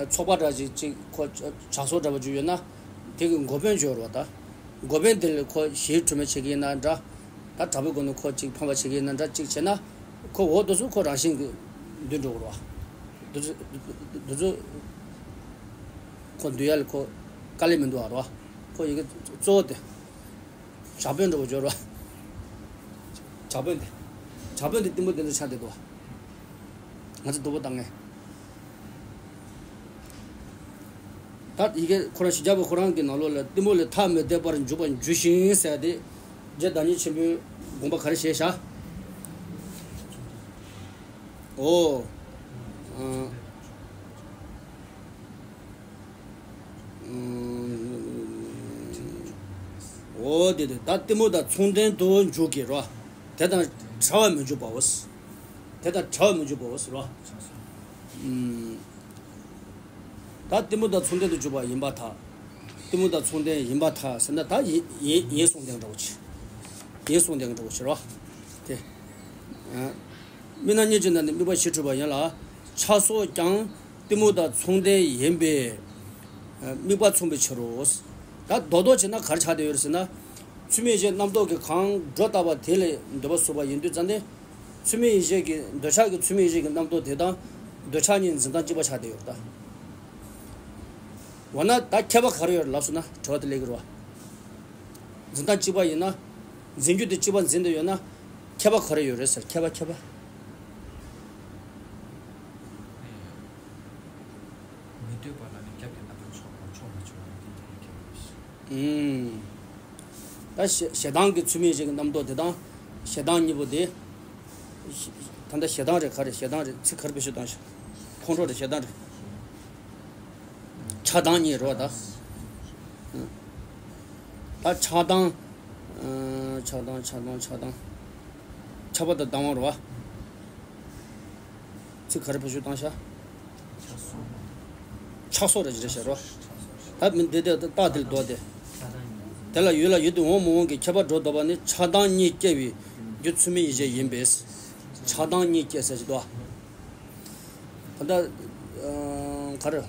ཚོགས་པ་འདྲ་ཅིག་ཅིག་ཁོ་བྱ་གསོ་འདྲ་པོ་ཅིག་ཡོད་ན་དེ་གི་འགོ་དཔོན་ཅིག་ཡོད་རེད་བ་ད། འགོ་དཔོན་དེ་ལ་ཁོ་ཞི་བའི་དྲི་མ་བྱེད་ཀྱི་ཡིན་ན་འདྲ། ད་དྲག་པོའི་སྒོ་ནས་ཁོ་ཅིག་ཕམ་པ་བྱེད་ཀྱི་ཡིན་ན་འདྲ་ཅིག་བྱས་ན་ཁོ་འོ་དེ་ཚོ་ཁོ་རང་བཞིན་གྱིས་འདུས་འགྲོ་གི་རེད་བ། དེ་ཚོ་དེ་ཚོ་ཁོ་འདུལ་ཡ་ལ་ཁོ་དཀའ་ལས་མི་འདུག་བ་རེད་བ། ཁོ་ཡི་གེ་གཙོ་བོ་དེ། ཇག་དཔོན་འདྲ་པོ་འབྱོར་བ། ཇག་དཔོན་དེ། ཇག་དཔོན་དེ་གཏི་མུག་དེ་ཚོ་ཆགས་བསྡད་འདུག་བ། ང་ཚོ་སྡུག་པོ་བཏང་ངེས། ད་ཡི་གེ་ཁོ་རང་ཞི་རྒྱས་པ་ཁོ་རང་གི་ནང་ལོགས་ལ་གཏི་མུག་ལས་ཐར་མི་འདོད་པར་འཇུག་པར་འགྱུར་ཞིང་ཟེར་ཏེ། རྗེ་བདག་ཉིད་ཆེན་པོའི་དགོངས་པ་ག་རེ་བཞེས་བཞག་འོ། ཨ། འོ་དེ་དེ་ད་གཏི་མུག་དང་མཚུངས་ལྡན་དུ་འཇུག་གི་རོ། དེ་དང་བྲལ་བར་མི་འཇུག་པའོ། དེ་དང་བྲལ་བར་མི་འཇུག་པའོ་རོ། ད་གཏི་མུག་དང་མཚུངས་ལྡན་དུ་འཇུག་པ་ཡིན་པར་ཐལ། གཏི་མུག་དང་མཚུངས་ལྡན་ཡིན་པར་ཐལ་ཟེར་ན་ད་ཡིན་ཡིན་ཡིན་གསུངས་ལྡན་འདྲ་བོ་ཆེ། ཡིན་གསུངས་ལྡན་འདྲ་བོ་ཆེ་རོ། དེ། མིག་རྣམ་གཉིས་ཀྱི་ནང་ནས་དམིགས་པ་ཞི་འཁྲུལ་པ་ཡིན་ལ། ཆགས་སོགས་ཀྱང་གཏི་མུག་དང་མཚུངས་ལྡན་ཡིན་པས་དམིགས་པ་མཚུངས་པའི་ཕྱིར་རོ། ད་རྡོག་རྡོག་བྱས་ན་ག་རེ་ཆགས་བསྡད་ཡོད་རེད་ཟེར་ན། ཚུལ་མིན་ཡིད་བྱེད་རྣམ་རྟོག་གིས་གང་སྒྲོ་བཏགས་པ་དེ་ལ་འདོད་པ་ཟུག་པ་ཡིན་དུས་ཙམ་ནས། ཚུལ་མིན་ཡིད་བྱེད་ཀྱི་འདོད་ཆགས་ཀྱི་ཚུལ་མིན་ཡིད་བྱེད་ཀྱི་རྣམ་རྟོག་དེ་དང་འདོད་ཆགས་གཉིས་འཛིན་སྟངས་གཅིག་པ་ཆགས་བསྡད་ཡོད་རེད་ད། འོ་ན་ད་ཁྱད་པར་ག་རེ་ཡོད་རེད་ལབ་སོང་ན་དྲི་བ་དེ་སླེབས་ཀྱི་རེད་བ། འཛིན་སྟངས་གཅིག་པ་ཡིན་ན། འཛིན་རྒྱུ་དེ་གཅིག་པ་འཛིན་བསྡད་ཡོད་ན། ཁྱད་པར་ག་རེ་ཡོད་རེད་ཟེར་ཁྱད་པར་ཁྱད་པར། མི་འདོད་པ་ལ་ནི་རྒྱབ་ཀྱི་རྣམ་པར་ཕྱོགས་པ་ཕྱོགས་མ་ཕྱོགས་པ་དེ་འདྲའི་ཁྱད་པར་ཞིག་ཨུམ། ད་ཞེ་ཞེ་སྡང་གི་ཚུལ་མིན་ཡིད་བྱེད་ཀྱི་རྣམ་རྟོག་དེ་དང་། ཞེ་སྡང་གཉིས་པོ་དེ། ད་ལྟ་ཞེ་སྡང་རེད་ག་རེ་ཞེ་སྡང་རེད་ཚིག་ག་རེ་བེད་སྤྱོད་བཏང་ཞིག་ཁོང་ཁྲོ་རེད་ཞེ་སྡང་རེད། ཆགས་སྡང་གཉིས་རེད་བ་ད། ད་ཆགས་སྡང་། ཆགས་སྡང་ཆགས་སྡང་ཆགས་སྡང་། ཆགས་པ་དང་སྡང་བ་རེད་བ། ཚིག་ག་རེ་བེད་སྤྱོད་བཏང་ཤག་ཆགས་སོགས་རེད་ཅེས་བཤད་རོ། ད་མི་འདི་དེ་རྟགས་དེ་ལ་ལྡོག་སྟེ། དེ་ལ་ཡུལ་ལ་ཡུལ་དུ་འོང་མི་འོང་གི་ཁྱད་པར་སྒྲོ་འདོགས་པ་ནི་ཆགས་སྡང་གཉིས་སྐྱེ་བའི་རྒྱུ་ཚུལ་མིན་ཡིད་བྱེད་ཡིན་པས། ཆགས་སྡང་གཉིས་སྐྱེ་ཟེར་གྱི་འདུག་ད་ལྟ་ག་རེ།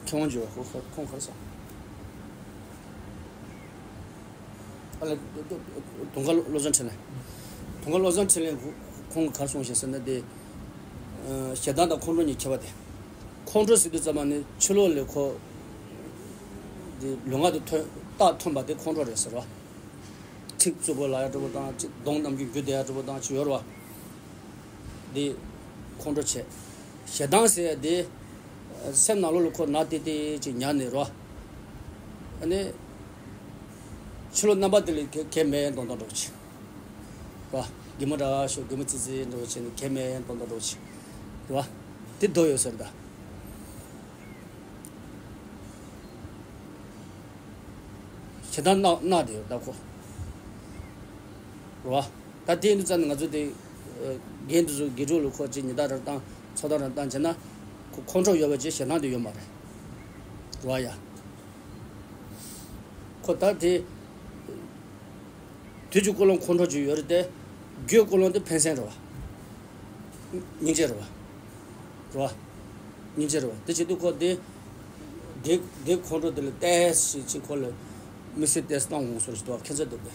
མཁས་དབང་ཇོ་བོ་ཁོང་ག་རེ་ཟེར། ཨ་ལ་དུང་དཀར་བློ་བཟང་འཕྲིན་ལས། དུང་དཀར་བློ་བཟང་འཕྲིན་ལས་ཁོང་གིས་ག་རེ་གསུངས་ཤག་ཟེར་ན་དེ། ཞེ་སྡང་དང་ཁོང་ཁྲོ་གཉིས་ཁྱད་པར་དེ། ཁོང་ཁྲོ་ཟེར་དུས་ཙམ་པ་ནི་ཕྱི་ལོགས་ལས་ཁོ། དེ་ལུས་ངག་ཏུ་ཐོན་རྟགས་ཐོན་པ་དེ་ཁོང་ཁྲོ་རེད་ཟེར་བ། ཚིག་རྩུབ་པོ་ལབ་ཡ་འདྲ་པོ་དང་ཚིག་གདོང་རྣམ་འགྱུར་འགྱུར་བསྡད་ཡ་འདྲ་པོ་དང་ཅིག་ཡོད་རེད་བ། འདི་ཁོང་ཁྲོ་བྱེད། ཞེ་སྡང་ཟེར་ཡ་འདི་སེམས་ནང་ལོགས་ལ་ཁོ་ན་ཏི་ཏི་ཅིག་ཉར་ནས་རོ། ཨ་ནི། ཕྱི་ལོགས་རྣམ་པ་དེ་ལ་ག་གལ་མེད་མདོག་མདོག་འདྲ་པོ་ཅིག་རོ། གད་མོ་འདྲ་ཞོ་གད་མོ་ཙི་ཙི་འདྲ་པོ་བྱས་ནས་གལ་མེད་མདོག་མདོག་འདྲ་པོ་ཅིག་རོ། དེ་རྡོ་ཡོད་ཟེར་ད། ཞེ་སྡང་ནག་ནག་དེ་ཡོད་ད་ཁོ། རོ། ད་དེ་ཡིན་དུས་ཙམ་ནས་ང་ཚོ་དེ། རྒན་དེ་ཚོ་དགེ་ཕྲུག་ལ་ཁོ་ཅིག་ཉི་ཟླ་རེ་བཏང་ཚོགས་བདག་རེ་བཏང་བྱས་ན། ཁོ་ཁོང་ཁྲོ་ཡོད་པ་ཅིག་ཞེ་སྡང་དེ་ཡོད་མ་རེད། རོ་ཡ། ཁོ་ད་དེ། དུས་ཀྱི་ཀུན་སློང་ཁོང་ཁྲོ་ཅིག་ཡོད་རེད་དེ། རྒྱུའི་ཀུན་སློང་དེ་ཕན་སེམས་རེད་བ། སྙིང་རྗེ་རེད་བ། རེད་བ། སྙིང་རྗེ་རེད་བ་དེ་བྱེད་དུས་ཁོ་དེ། དེ་དེ་ཁོང་ཁྲོ་དེ་ལ་ཏོག་ཙམ་ཅིག་ཁོ་ལ་དམིགས་བསལ་ཏོག་ཙམ་བཏང་འོང་ཟེར་ཞིག་འདུག་བ་ཁྱད་མཚར་འདུག་པས།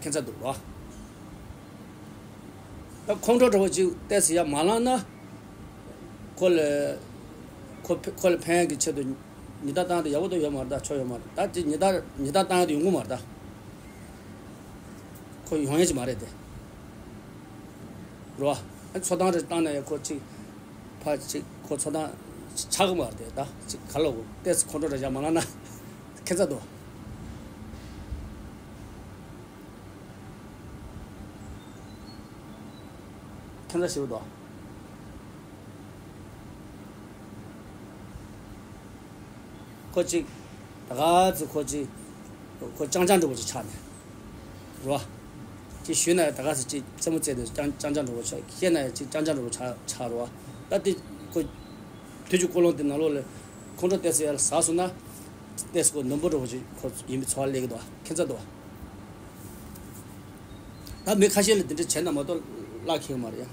ཁྱད་མཚར་འདུག་བ། ད་ཁོང་ཁྲོ་འདྲ་བོ་ཅིག་ཏོག་ཙམ་ཡར་མ་ལངས་ན། ཁོ་ལ། ཁོ་ཁོ་ལ་ཕན་ཡག་གི་ཆེད་དུ། ཉི་ཟླ་བཏང་དེ་ཡག་པོ་དེ་ཡོད་མ་རེད་ད་ཆོ་ཡོད་མ་རེད་ད་དེ་ཉི་ཟླ་ཉི་ཟླ་བཏང་ཡག་དེ་ཡོང་གི་མ་རེད་ད། ཁོ་ཡོང་ཡག་ཅིག་མ་རེད་དེ། རོ། ཨ་ཚོ་བཏང་རེ་བཏང་ན་ཡང་ཁོ་ཅིག་ཕ་ཅིག་ཁོ་ཚོ་དང་ཆགས་ཀྱི་མ་རེད་ད། ཅིག་ག་ལ་གོ་ཏེས་ཁོང་ཁྲོ་རེ་བཞག་མ་ལངས་ན་ཁྱད་མཚར་འདུག་ཁྱད་མཚར་ཞེ་པོ་འདུག་ཁོ་ཅིག་ད་ག་ཚོད་ཁོ་ཅིག་ཁོ་ཅང་ཅང་འགྲོ་བོ་ཅིག་ཆགས་ནས། རོ། ཅིག་ཞུས་ན་ད་ག་ཚོད་ཅིག་རྩེད་མོ་རྩེ་དུས་ཅང་ཅང་ཅང་འགྲོ་བོ་ཆགས། བཤད་ན་ཅིག་ཅང་ཅང་འགྲོ་བོ་ཆགས་ཆགས་རོ། ད་དེ་ཁོ་དུས་ཀྱི་ཀུན་སློང་དེ་ནང་ལོགས་ལ་ཁོང་ཁྲོ་ཏོག་ཙམ་ཡར་ཟགས་སོང་ན། ཏོག་ཙམ་ཁོ་ནོར་བུ་འགྲོ་བོ་ཅིག་ཁོ་ཡིན་པའི་ཚོར་བ་སླེབས་ཀྱི་འདུག་ཁྱད་མཚར་འདུག་ད་མི་ཁ་ཤས་ལ་དེ་འདྲ་བྱས་ན་མ་གཏོགས་བརླག་ཁེལ་གི་མ་རེད་ཡ།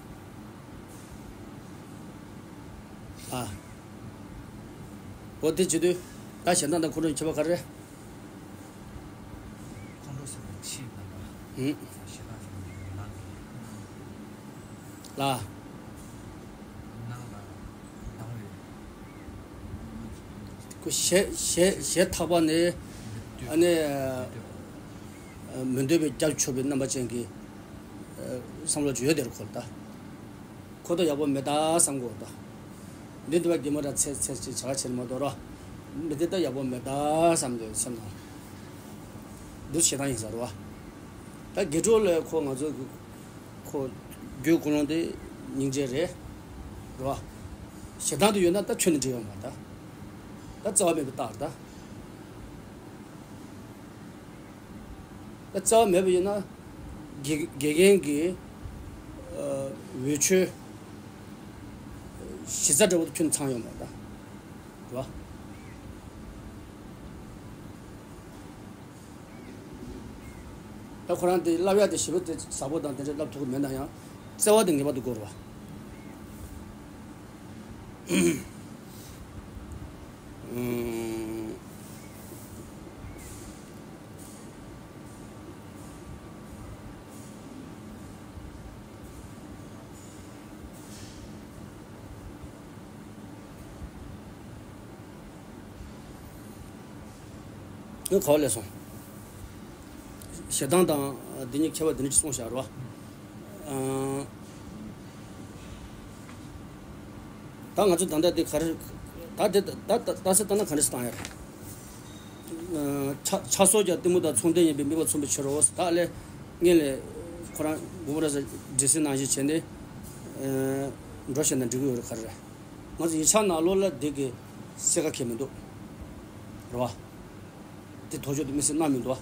ཨ། འོ་དེ་བྱེད་དུས་ད་ཞེ་སྡང་དང་ཁོང་ཁྲོ་ཁྱད་པར་ག་རེ། ཁོང་ཁྲོ་ཟེར་བ་ཕྱིའི་རྣམ་པ། ཧུམ། ཞེ་སྡང་ཟེར་བ་ནི་ནང་གི། ལ། ནང་ལ་སྡང་བའི། ཁོ་ཞེ་ཞེ་ཞེ་ཐག་པ་ནས་ཨ་ནི་མི་འདོད་པའི་སྐྱབས་ཆོག་པའི་རྣམ་པ་ཅན་གྱི་བསམ་བློ་ཅིག་ཡོད་དེ་རུ་ཁོ་ལ་ད། ཁོ་ད་ཡག་པོ་མེད་ད་བསམ་གོ་ད། འདི་འདི་བ་གི་མོ་ར་ཚེ་ཚེ་ཅིག་བྱ་བ་བྱེད་མ་གཏོགས་ར། མི་འདི་ད་ཡག་པོ་མེད་ད་བསམ་དེ་སེམས་ནང་། འདུ་ཞེ་སྡང་ཡིན་ས་རེད་བ། ད་དགེ་གྲོགས་ལས་ཁོ་ང་ཚོ་གི་ཁོ་རྒྱུ་ཀུན་སློང་དེ་སྙིང་རྗེ་རེད། རེད་བ། ཞེ་སྡང་དུ་ཡོད་ན་ད་ཁྱོན་ནས་འགྲིག་ཡོད་མ་རེད་ད། ད་རྩ་བ་མེད་པའི་རྟགས་རེད་ད། ད་རྩ་བ་མེད་པ་ཡིན་ན། དགེ་དགེ་རྒན་གྱི་ཨ་འོས་ཆོས་གཞི་རྩ་འདྲ་བོ་དེ་ཁྱོན་ཚང་ཡོད་མ་རེད་ད། རེད་བ། ད་ཁོ་རང་དེ་བསླབ་ཡག་དེ་ཞེ་པོ་དེ་ཟབ་པོ་དང་དེ་འདྲ་བསླབ་ཐུབ་ཀྱི་མེད་ན་ཡང་བརྩེ་བ་དེ་ངེས་པར་དུ་དགོས་རེད་བ། ཨུམ། ཨེ་ག་བ་ལས་སོང་། ཞེ་སྡང་དང་འདི་གཉིས་ཁྱད་པར་འདི་འདྲ་ཅིག་གསུངས་བཞག་རོ། ཨ། ད་ང་ཚོ་ད་ལྟ་འདི་ག་རེ། ད་འདི་ད་ད་ད་སེ་ད་ན་ག་རེ་སེ་བཏང་ཡ་རེད། ཨ། ཆགས་ཆགས་སོགས་ཀྱང་གཏི་མུག་དང་མཚུངས་ལྡན་ཡིན་པས་དམིགས་པ་མཚུངས་པའི་ཕྱིར་རོ། ད་ལས་ངས་ལས་ཁོ་རང་མགོ་བོ་ར་ས་འདྲི་སེ་ནང་བཞིན་བྱས་ནས་ཨ་འགྲོ་བཤད་ན་འགྲིག་གི་ཡོད་རེད་ག་རེ་རེད། ང་ཚོ་ཡིག་ཆ་ནང་ལོགས་ལ་འདི་གི་གསལ་ཁ་ཁེལ་མི་འདུག་རེད་བ། འདི་དོགས་གཅོད་དེ་དམིགས་བསལ་གནང་མི་འདུག་བ།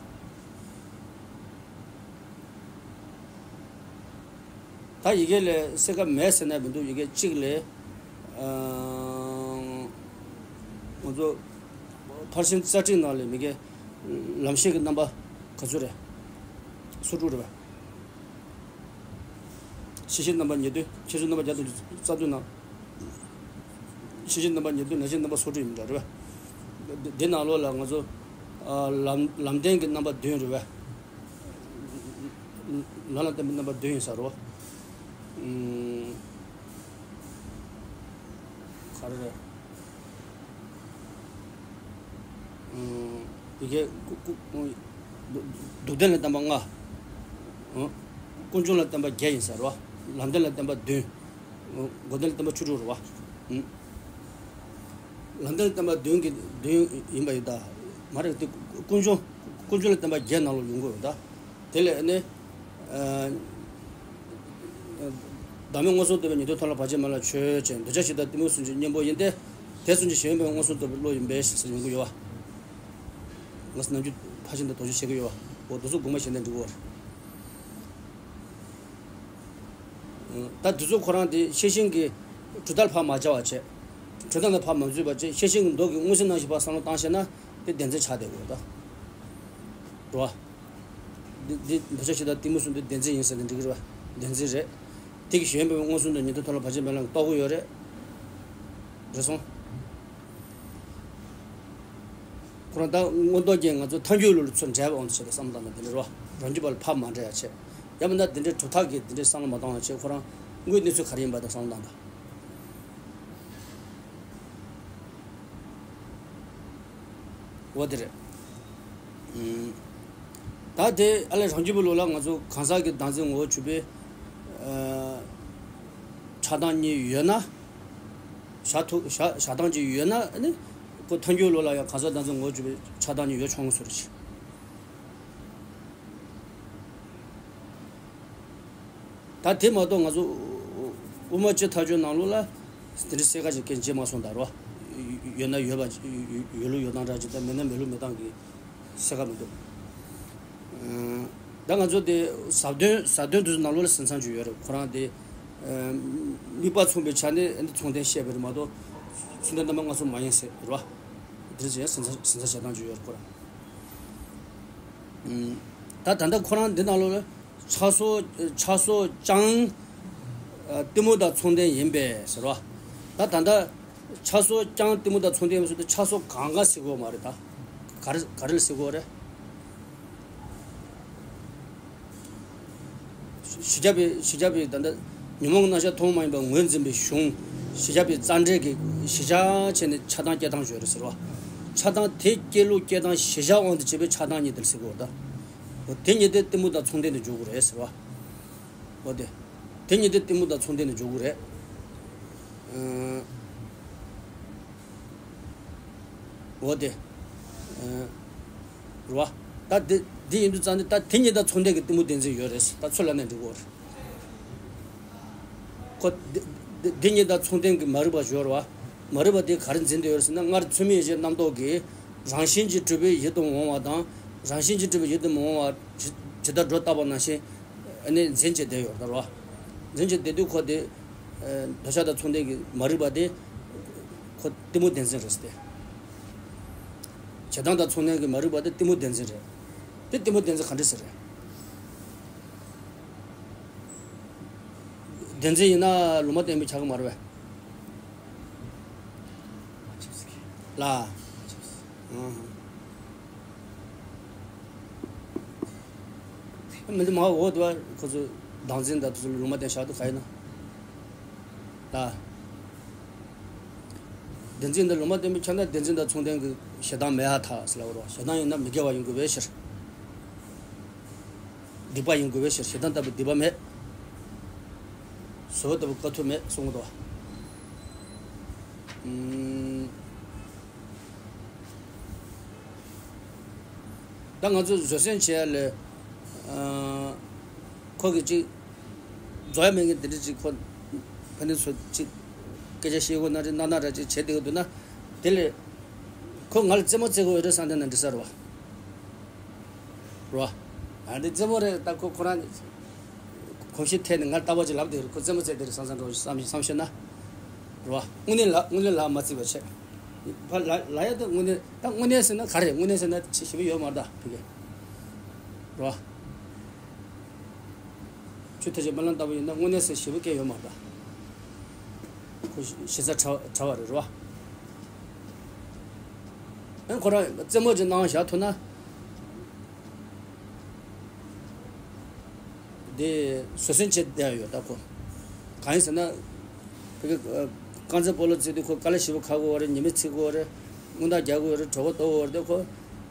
ད་ཡི་གེ་ལས་གསལ་ཁ་མེད་ཟེར་ན་མི་འདུག་ཡི་གེ་གཅིག་ལས་ཨ་ང་ཚོ་ཕར་ཕྱིན་རྩ་ཁྲིད་ནང་ལས་མི་གེ་ལམ་ཤེས་ཀྱི་རྣམ་པ་ག་ཚོད་རེད། སོ་དྲུག་རེད་བ། ཤེས་བྱའི་རྣམ་པ་ཉེར་བདུན། ཁྱད་ཆོས་རྣམ་པ་བརྒྱ་དང་རྩ་བདུན་ནང་། ཤེས་བྱའི་རྣམ་པ་ཉེར་བདུན། ལས་བྱེད་རྣམ་པ་སོ་དྲུག་ཡིན་འདྲ་རེད་བ། འདི་འདི་ནང་ལོགས་ལ་ང་ཚོ་ཨ་ལམ་ལམ་བདེན་གྱི་རྣམ་པ་བདུན་རེད་བ། ལམ་ལ་བརྟེན་པའི་རྣམ་པ་བདུན་ཡིན་ས་རེད་བ། ཨུམ། ག་རེ་རེད། ཨུམ། ཡི་གེ་ཀུ་ཀུ་ཀུ་སྡུག་བདེན་ལ་བརྟེན་པ་ལྔ། ཨུམ། ཀུན་འབྱུང་ལ་བརྟེན་པ་བརྒྱད་ཡིན་ས་རེད་བ། ལམ་བདེན་ལ་བརྟེན་པ་བདུན། ཨུམ། སྒོམ་བདེན་ལ་བརྟེན་པ་བཅུ་དྲུག་རེད་བ། ཨུམ། ལམ་བདེན་ལ་བརྟེན་པ་བདུན་གྱི་བདུན་ཡིན་པ་ཡིན་ད། མ་རེད་དེ་ཀུན་འབྱུང་ཀུན་འབྱུང་ལ་བརྟེན་པ་བརྒྱད་ནང་ལ་ཡོང་གི་ཡོད་ད། དེ་ལས་ནི། ཨ། བདག་མེད་མངོན་སུམ་རྟོགས་པའི་ཉན་ཐོས་ཐོབ་ལ་བར་ཆད་མེད་ལ་ཆོས་ཅན། འདོད་ཆགས་ཞེ་སྡང་གཏི་མུག་སུན་འབྱིན་གཉེན་པོ་ཡིན་ཏེ། དེ་སུན་འབྱིན་གཞན་ཡོད་པའི་མངོན་སུམ་རྟོགས་པའི་བློ་ཡིན་པས་ཞེས་ཡོང་གི་ཡོད་བ། ང་ཚོ་ནམ་རྒྱུན་ཕར་ཕྱིན་དང་དོགས་གཅོད་བྱེད་ཀྱི་ཡོད་བ། འོ་དེ་ཚོ་དགོངས་པ་གཞན་དོན་འགྲིག་གི་ཡོད་རེད། ད་དེ་ཚོ་ཁོ་རང་དེ་ཤེས་བཞིན་གྱི་གྲུབ་མཐར་ཕར་མ་བྱ་བ་བྱས། གྲུབ་མཐའ་ནང་ཕར་མ་འཛུལ་བ་བྱས། ཤེས་བཞིན་གྱི་མདོ་གི་མངོན་གསལ་རྣམ་བཞི་པ་བསམ་བློ་བཏང་ཤེས་ན་དེ་བདེན་འཛིན་ཆགས་བསྡད་དགོས་ད། རེད་བ། འདི་འདི་འདོད་ཆགས་ཞེ་སྡང་གཏི་མུག་གསུམ་འདི་བདེན་འཛིན་ཡིན་ཟེར་ནས་འགྲིག་གི་རེད་བ། བདེན་འཛིན་རེད། དེ་གི་གཞན་ཕན་མངོན་སུམ་དུ་ཉན་ཐོས་ཐོབ་ལ་བར་ཆད་མེད་ལ་རྟོགས་ཀྱི་ཡོད་རེད། རེད་སོང་། ཁོ་རང་ད་མངོན་རྟོགས་རྒྱན་ང་ཚོ་ཐལ་འགྱུར་ལུགས་ལ་ཚུར་འདྲེས་པ་འོང་དུ་བྱེད་པའི་བསམ་བློ་བཏང་ན་དེ་འདྲ་རེད་བ། རང་རྒྱུད་པ་ལ་ཕར་མ་འདྲེས་ཡ་བྱེད། ཡང་མིན་ན་དེ་འདྲའི་གྲུབ་མཐའ་གི་དེ་འདྲའི་བསམ་བློ་མ་བཏང་བ་བྱེད། ཁོ་རང་དངོས་གནས་ཚུལ་ག་རེ་ཡིན་པ་དང་བསམ་བློ་བཏང་དང་། འོ་དེ་རེད། ཨུམ། ད་དེ་ཨ་ལས་རང་རྒྱུད་པའི་ལུགས་ལ་ང་ཚོ་གང་ཟག་གི་བདག་འཛིན་ངོ་བོ་གྱུར་པའི་ཨ་ཆགས་སྡང་གཉིས་ཡོད་ན། བཞག་ཐུབ་བཞག་བཞག་སྟངས་ཅིག་ཡོད་ན་ནི། ཁོ་ཐལ་འགྱུར་ལོ་ལ་ཡང་གང་ཟག་བདག་འཛིན་ངོ་བོ་བཅུ་པའི་ཆགས་སྡང་གཉིས་ཡོ་བྱུང་ངོ་སོ་རེ་ཞིག་ད་དེ་མ་གཏོགས་ང་ཚོ་དབུ་མ་སྤྱི་ཐག་གཅོད་ནང་ལོགས་ལ་དེ་འདྲའི་གསལ་ཁ་ཅིག་སྐད་བརྗེད་མ་སོང་ད་རོ། ཡོད་ན་ཡོད་པ་ཡོད་ལུགས་ཡོད་སྟངས་འདྲ་ཅིག་ད་མེད་ན་མེད་ལུགས་མེད་སྟངས་ཀྱི་གསལ་ཁ་མི་འདུག་ད་ང་ཚོ་དེ་ཟབ་དོན་ཟབ་དོན་དུ་ནང་ལོགས་ལ་ཟིན་མཚམས་ཅིག་ཡོད་རེད། ཁོ་རང་དེ་དམིགས་པ་མཚུངས་པའི་ཆ་ནས་ཚོང་དོན་བཤད་པ་རེད་མ་གཏོགས་ཚུལ་ལྡན་རྣམ་པ་སྔ་སོ་མ་ཡིན་ཟེར་རོ། དེ་འདྲ་ཅིག་ཡང་ཟིན་མཚམས་ཟིན་མཚམས་བྱེད་སྟངས་ཅིག་ཡོད་རེད་ཁོ་རང་། ད་ད་ལྟ་ཁོ་རང་འདི་ནང་ལོགས་ལ་ཆགས་སོགས་ཆགས་སོགས་ཀྱང་གཏི་མུག་དང་མཚུངས་ལྡན་ཡིན་པས་ཟེར་བ། ད་ད་ལྟ་ཆགས་སོགས་ཀྱང་གཏི་མུག་དང་མཚུངས་ལྡན་ཡིན་པས་ཟེར་དུས་ཆགས་སོགས་གང་ག་ཟེར་གོ་མ་རེད་ད། ག་རེ་ག་རེ་ལ་ཟེར་གོ་རེད། གཞི་བྱ་བའི་གཞི་བྱ་བའི་ད་ལྟ་ཉོན་མོངས་རྣམ་གཞག་མཐོང་མ་ཡིན་པ་ངོས་འཛིན་པའི་གཞུང་། གཞི་བྱ་བའི་རྩ་འགྲེལ་གྱི་གཞི་བྱ་བྱས་ནས་ཆགས་སྡང་སྐྱེ་སྟངས་བརྗོད་རེད་ཟེར་བ། ཆགས་སྡང་དེ་སྐྱེ་ལུགས་སྐྱེ་སྟངས་གཞི་བྱ་དབང་དུ་བྱས་པའི་ཆགས་སྡང་གཉིས་དེ་ལ་ཟེར་གོ་ད། འོ་དེ་གཉིས་དེ་གཏི་མུག་དང་མཚུངས་ལྡན་དུ་འཇོག་དགོས་རེད་ཟེར་བ། འོ་དེ། དེ་གཉིས་དེ་གཏི་མུག་དང་མཚུངས་ལྡན་དུ་འཇོག་དགོས་རེད། འོ་དེ། རེད་བ། ད་དེ་དེ་ཡིན་དུས་ཙང་ནི་ད་དེ་གཉིས་དང་མཚུངས་ལྡན་གྱི་གཏི་མུག་བདེན་འཛིན་ཡོད་རེད་ད་ཚུར་ལབ་ནས་འགྲིག་གོ་རེད། ཁོ་དེ་དེ་དེ་གཉིས་དང་མཚུངས་ལྡན་གྱི་མ་རིག་པ་ཡོད་རེད་བ། མ་རིག་པ་དེ་ག་རེ་འཛིན་བསྡད་ཡོད་རེད་ཟེར་ན་སྔར་ཚུལ་མིན་ཡིད་བྱེད་རྣམ་རྟོག་གིས་རང་བཞིན་གྱིས་གྲུབ་པའི་ཡིད་དུ་འོང་བ་དང་རང་བཞིན་གྱིས་གྲུབ་པའི་ཡིད་དུ་མི་འོང་བ་ཇི་ཇི་ལྟར་སྒྲོ་བཏགས་པ་ནང་བཞིན་ནི་འཛིན་བྱས་བསྡད་ཡོད་རེད་བ། འཛིན་བྱས་བསྡད་དུས་ཁོ་དེ། འདོད་ཆགས་དང་མཚུངས་ལྡན་གྱི་མ་རིག་པ་དེ། ཁོ་གཏི་མུག་བདེན་འཛིན་རེད་ཟེར་ཏེ། ཞེ་སྡང་དང་མཚུངས་ལྡན་གྱི་མ་རིག་པ་དེ་གཏི་མུག་བདེན་འཛིན་རེད། དེ་གཏི་མུག་བདེན་འཛིན་ག་འདྲ་ཟེར་རེད། བདེན་འཛིན་ཡིན་ན་ལུང་མ་བསྟན་པའི་ཆགས་ཀྱི་མ་རེད་པས། ལ། ཨང་། མི་འདི་མ་འོ་དུ་བ་ཁོ་ཚོ་བདག་འཛིན་དང་དུ་ལུང་མ་བསྟན་བཞག་དུ་ག་ཡིན་ན། ལ། བདེན་འཛིན་དང་ལུང་མ་བསྟན་པའི་ཆ་ན་བདེན་འཛིན་དང་མཚུངས་ལྡན་གྱི་ཞེ་སྡང་མེད་ཨ་ཐག་ཟེར་ལ་འོ་རོ། ཞེ་སྡང་ཡིན་ན་མི་དགེ་བ་ཡིན་དགོས་པའི་ཕྱིར། སྡིག་པ་ཡིན་དགོས་པའི་ཕྱིར་ཞེ་སྡང་ལྟ་བུའི་སྡིག་པ་མེད། བཟོད་པ་ལྟ་བུ་དཀའ་ཐུབ་མེད་གསུང་གི་འདུག་ཨུམ། ད་ང་ཚོ་བཟོད་བསྲན་བྱེད་ཡ་ལས། ཨ། ཁོ་གི་ཅིག་རྫོགས་ཡ་མེད་མཁན་དེ་འདྲ་ཅིག་ཁོ། ཕ་ནི་ཚོ་ཅིག་སྐད་ཆ་བཤད་དགོས་ན་རེད་གནང་ན་རེད་ཅིག་བྱེད་བསྡད་ཀྱི་འདུག་ན། དེ་ལས། ཁོ་ང་ལ་རྩེད་མོ་རྩེ་དགོས་ཡོད་རེད་བསམ་བསྡད་ན་འགྲིག་ས་རེད་བ། རེད་བ། ཨ་འདི་རྩེད་མོ་རེད་ད་ཁོ་ཁོ་རང་། གོམས་གཤིས་ཐད་ནས་ང་ལྟ་བ་ཅིག་ལབ་བསྡད་རེད་ཁོ་རྩེད་མོ་རྩེ་བསྡད་རེད་བསམ་བསམ་འགྲོ་བསམ་བསམ་ཤེས་ན། རེད་བ། དངོས་གནས་ལ་དངོས་གནས་ལ་མ་རྩིས་པ་བྱས། ཕ་ལ་ལ་ཡ་ད་དངོས་གནས་ད་དངོས་གནས་ཟེར་ན་ག་རེ་དངོས་གནས་ཟེར་ན་ཆེ་ཞེ་པོ་ཡོད་མ་རེད་ད་ཕ་གི། རེད་བ། ཆོས་ཐེག་ཆེན་དཔལ་ལམ་ལྟ་བུ་ཡིན་ན་དངོས་གནས་ཟེར་ཞེ་པོ་སྐད་ཡོད་མ་རེད་ད། ཁོ་ཞེ་ས་ཕྲ་ཕྲ་བ་རེད་རེད་བ། ཨ་ཁོ་རང་རྩེད་མོ་ཅིག་གནང་བཞག་ཐུབ་ན། དེ་བཟོད་བསྲན་བྱེད་བསྡད་ཡོད་ད་ཁོ། གང་ཡིན་ཟེར་ན། ཕ་གི་རྐང་རྩེད་སྤོ་ལོ་རྩེ་དུས་ཁོ་དཀའ་ལས་ཞེ་པོ་ཁག་གི་ཡོད་རེད། ཉི་མ་འཚིག་གི་ཡོད་རེད། རྔུལ་ནག་རྒྱག་གི་ཡོད་རེད། གྲོད་ཁོག་ལྟོགས་ཡོད་རེད། དེ་ཁོ་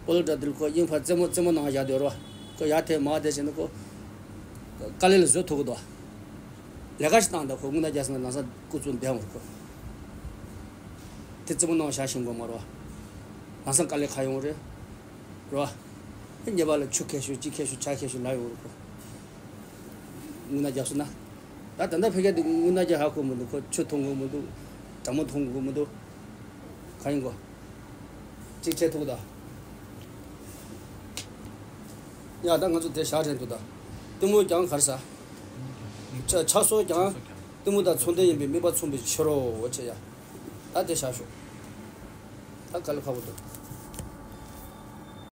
སྤོ་ལོ་འགྲོ་དུས་ཁོ་དབྱིངས་ཕར་རྩེད་མོ་རྩེད་མོ་གནང་བཞག་བསྡད་ཡོད་རེད་བ། ཁོ་ཡར་ཐལ་མར་ཐལ་བྱས་ནས་ཁོ་དཀའ་ལས་ལ་བཟོད་ཐུབ་ཀྱི་འདུག་ལས་ཀ་ཞིག་བཏང་དང་ཁོ་རྔུལ་ནག་རྒྱག་སོང་ན་ལམ་སང་སྐུ་གཟུགས་འདས་འོང་རེད་ཁོ། དེ་རྩེད་མོ་གནང་བཞག་ཤེས་དགོས་མ་རེད་བ། ལམ་སང་དཀའ་ལས་ཁག་ཡོང་རེད། རེད་བ། ཉེས་པ་ལ་ཆུ་ཁེ་ཤུ་ཅི་ཁེ་ཤུ་ཇ་ཁེ་ཤུ་ལ་ཡོང་རེད་ཁོ། རྔུལ་ནག་རྒྱག་སོང་ན། ད་ད་ལྟ་ཕ་གི་དེ་རྔུལ་ནག་རྒྱག་ཧ་གོ་མི་འདུག་ཁོ་ཆུ་འཐུང་དགོས་མི་འདུག་གྲང་མོ་འཐུང་དགོས་མི་འདུག་གང་ཡིན་གོ། གཅིག་བྱས་ཐུག་ད། ཡ་ད་ང་ཚོ་དེ་བཞག་རན་འདུག་ད། གཏི་མུག་ཀྱང་གར་ས། ཆ་ཆགས་སོགས་ཀྱང་གཏི་མུག་དང་མཚུངས་ལྡན་ཡིན་པས་དམིགས་པ་མཚུངས་པའི་ཕྱིར་རོ་བྱས་ཡ། ད་དེ་བཞག་ཤོག་ད་ག་ལ་ཁག་པོ་འདུག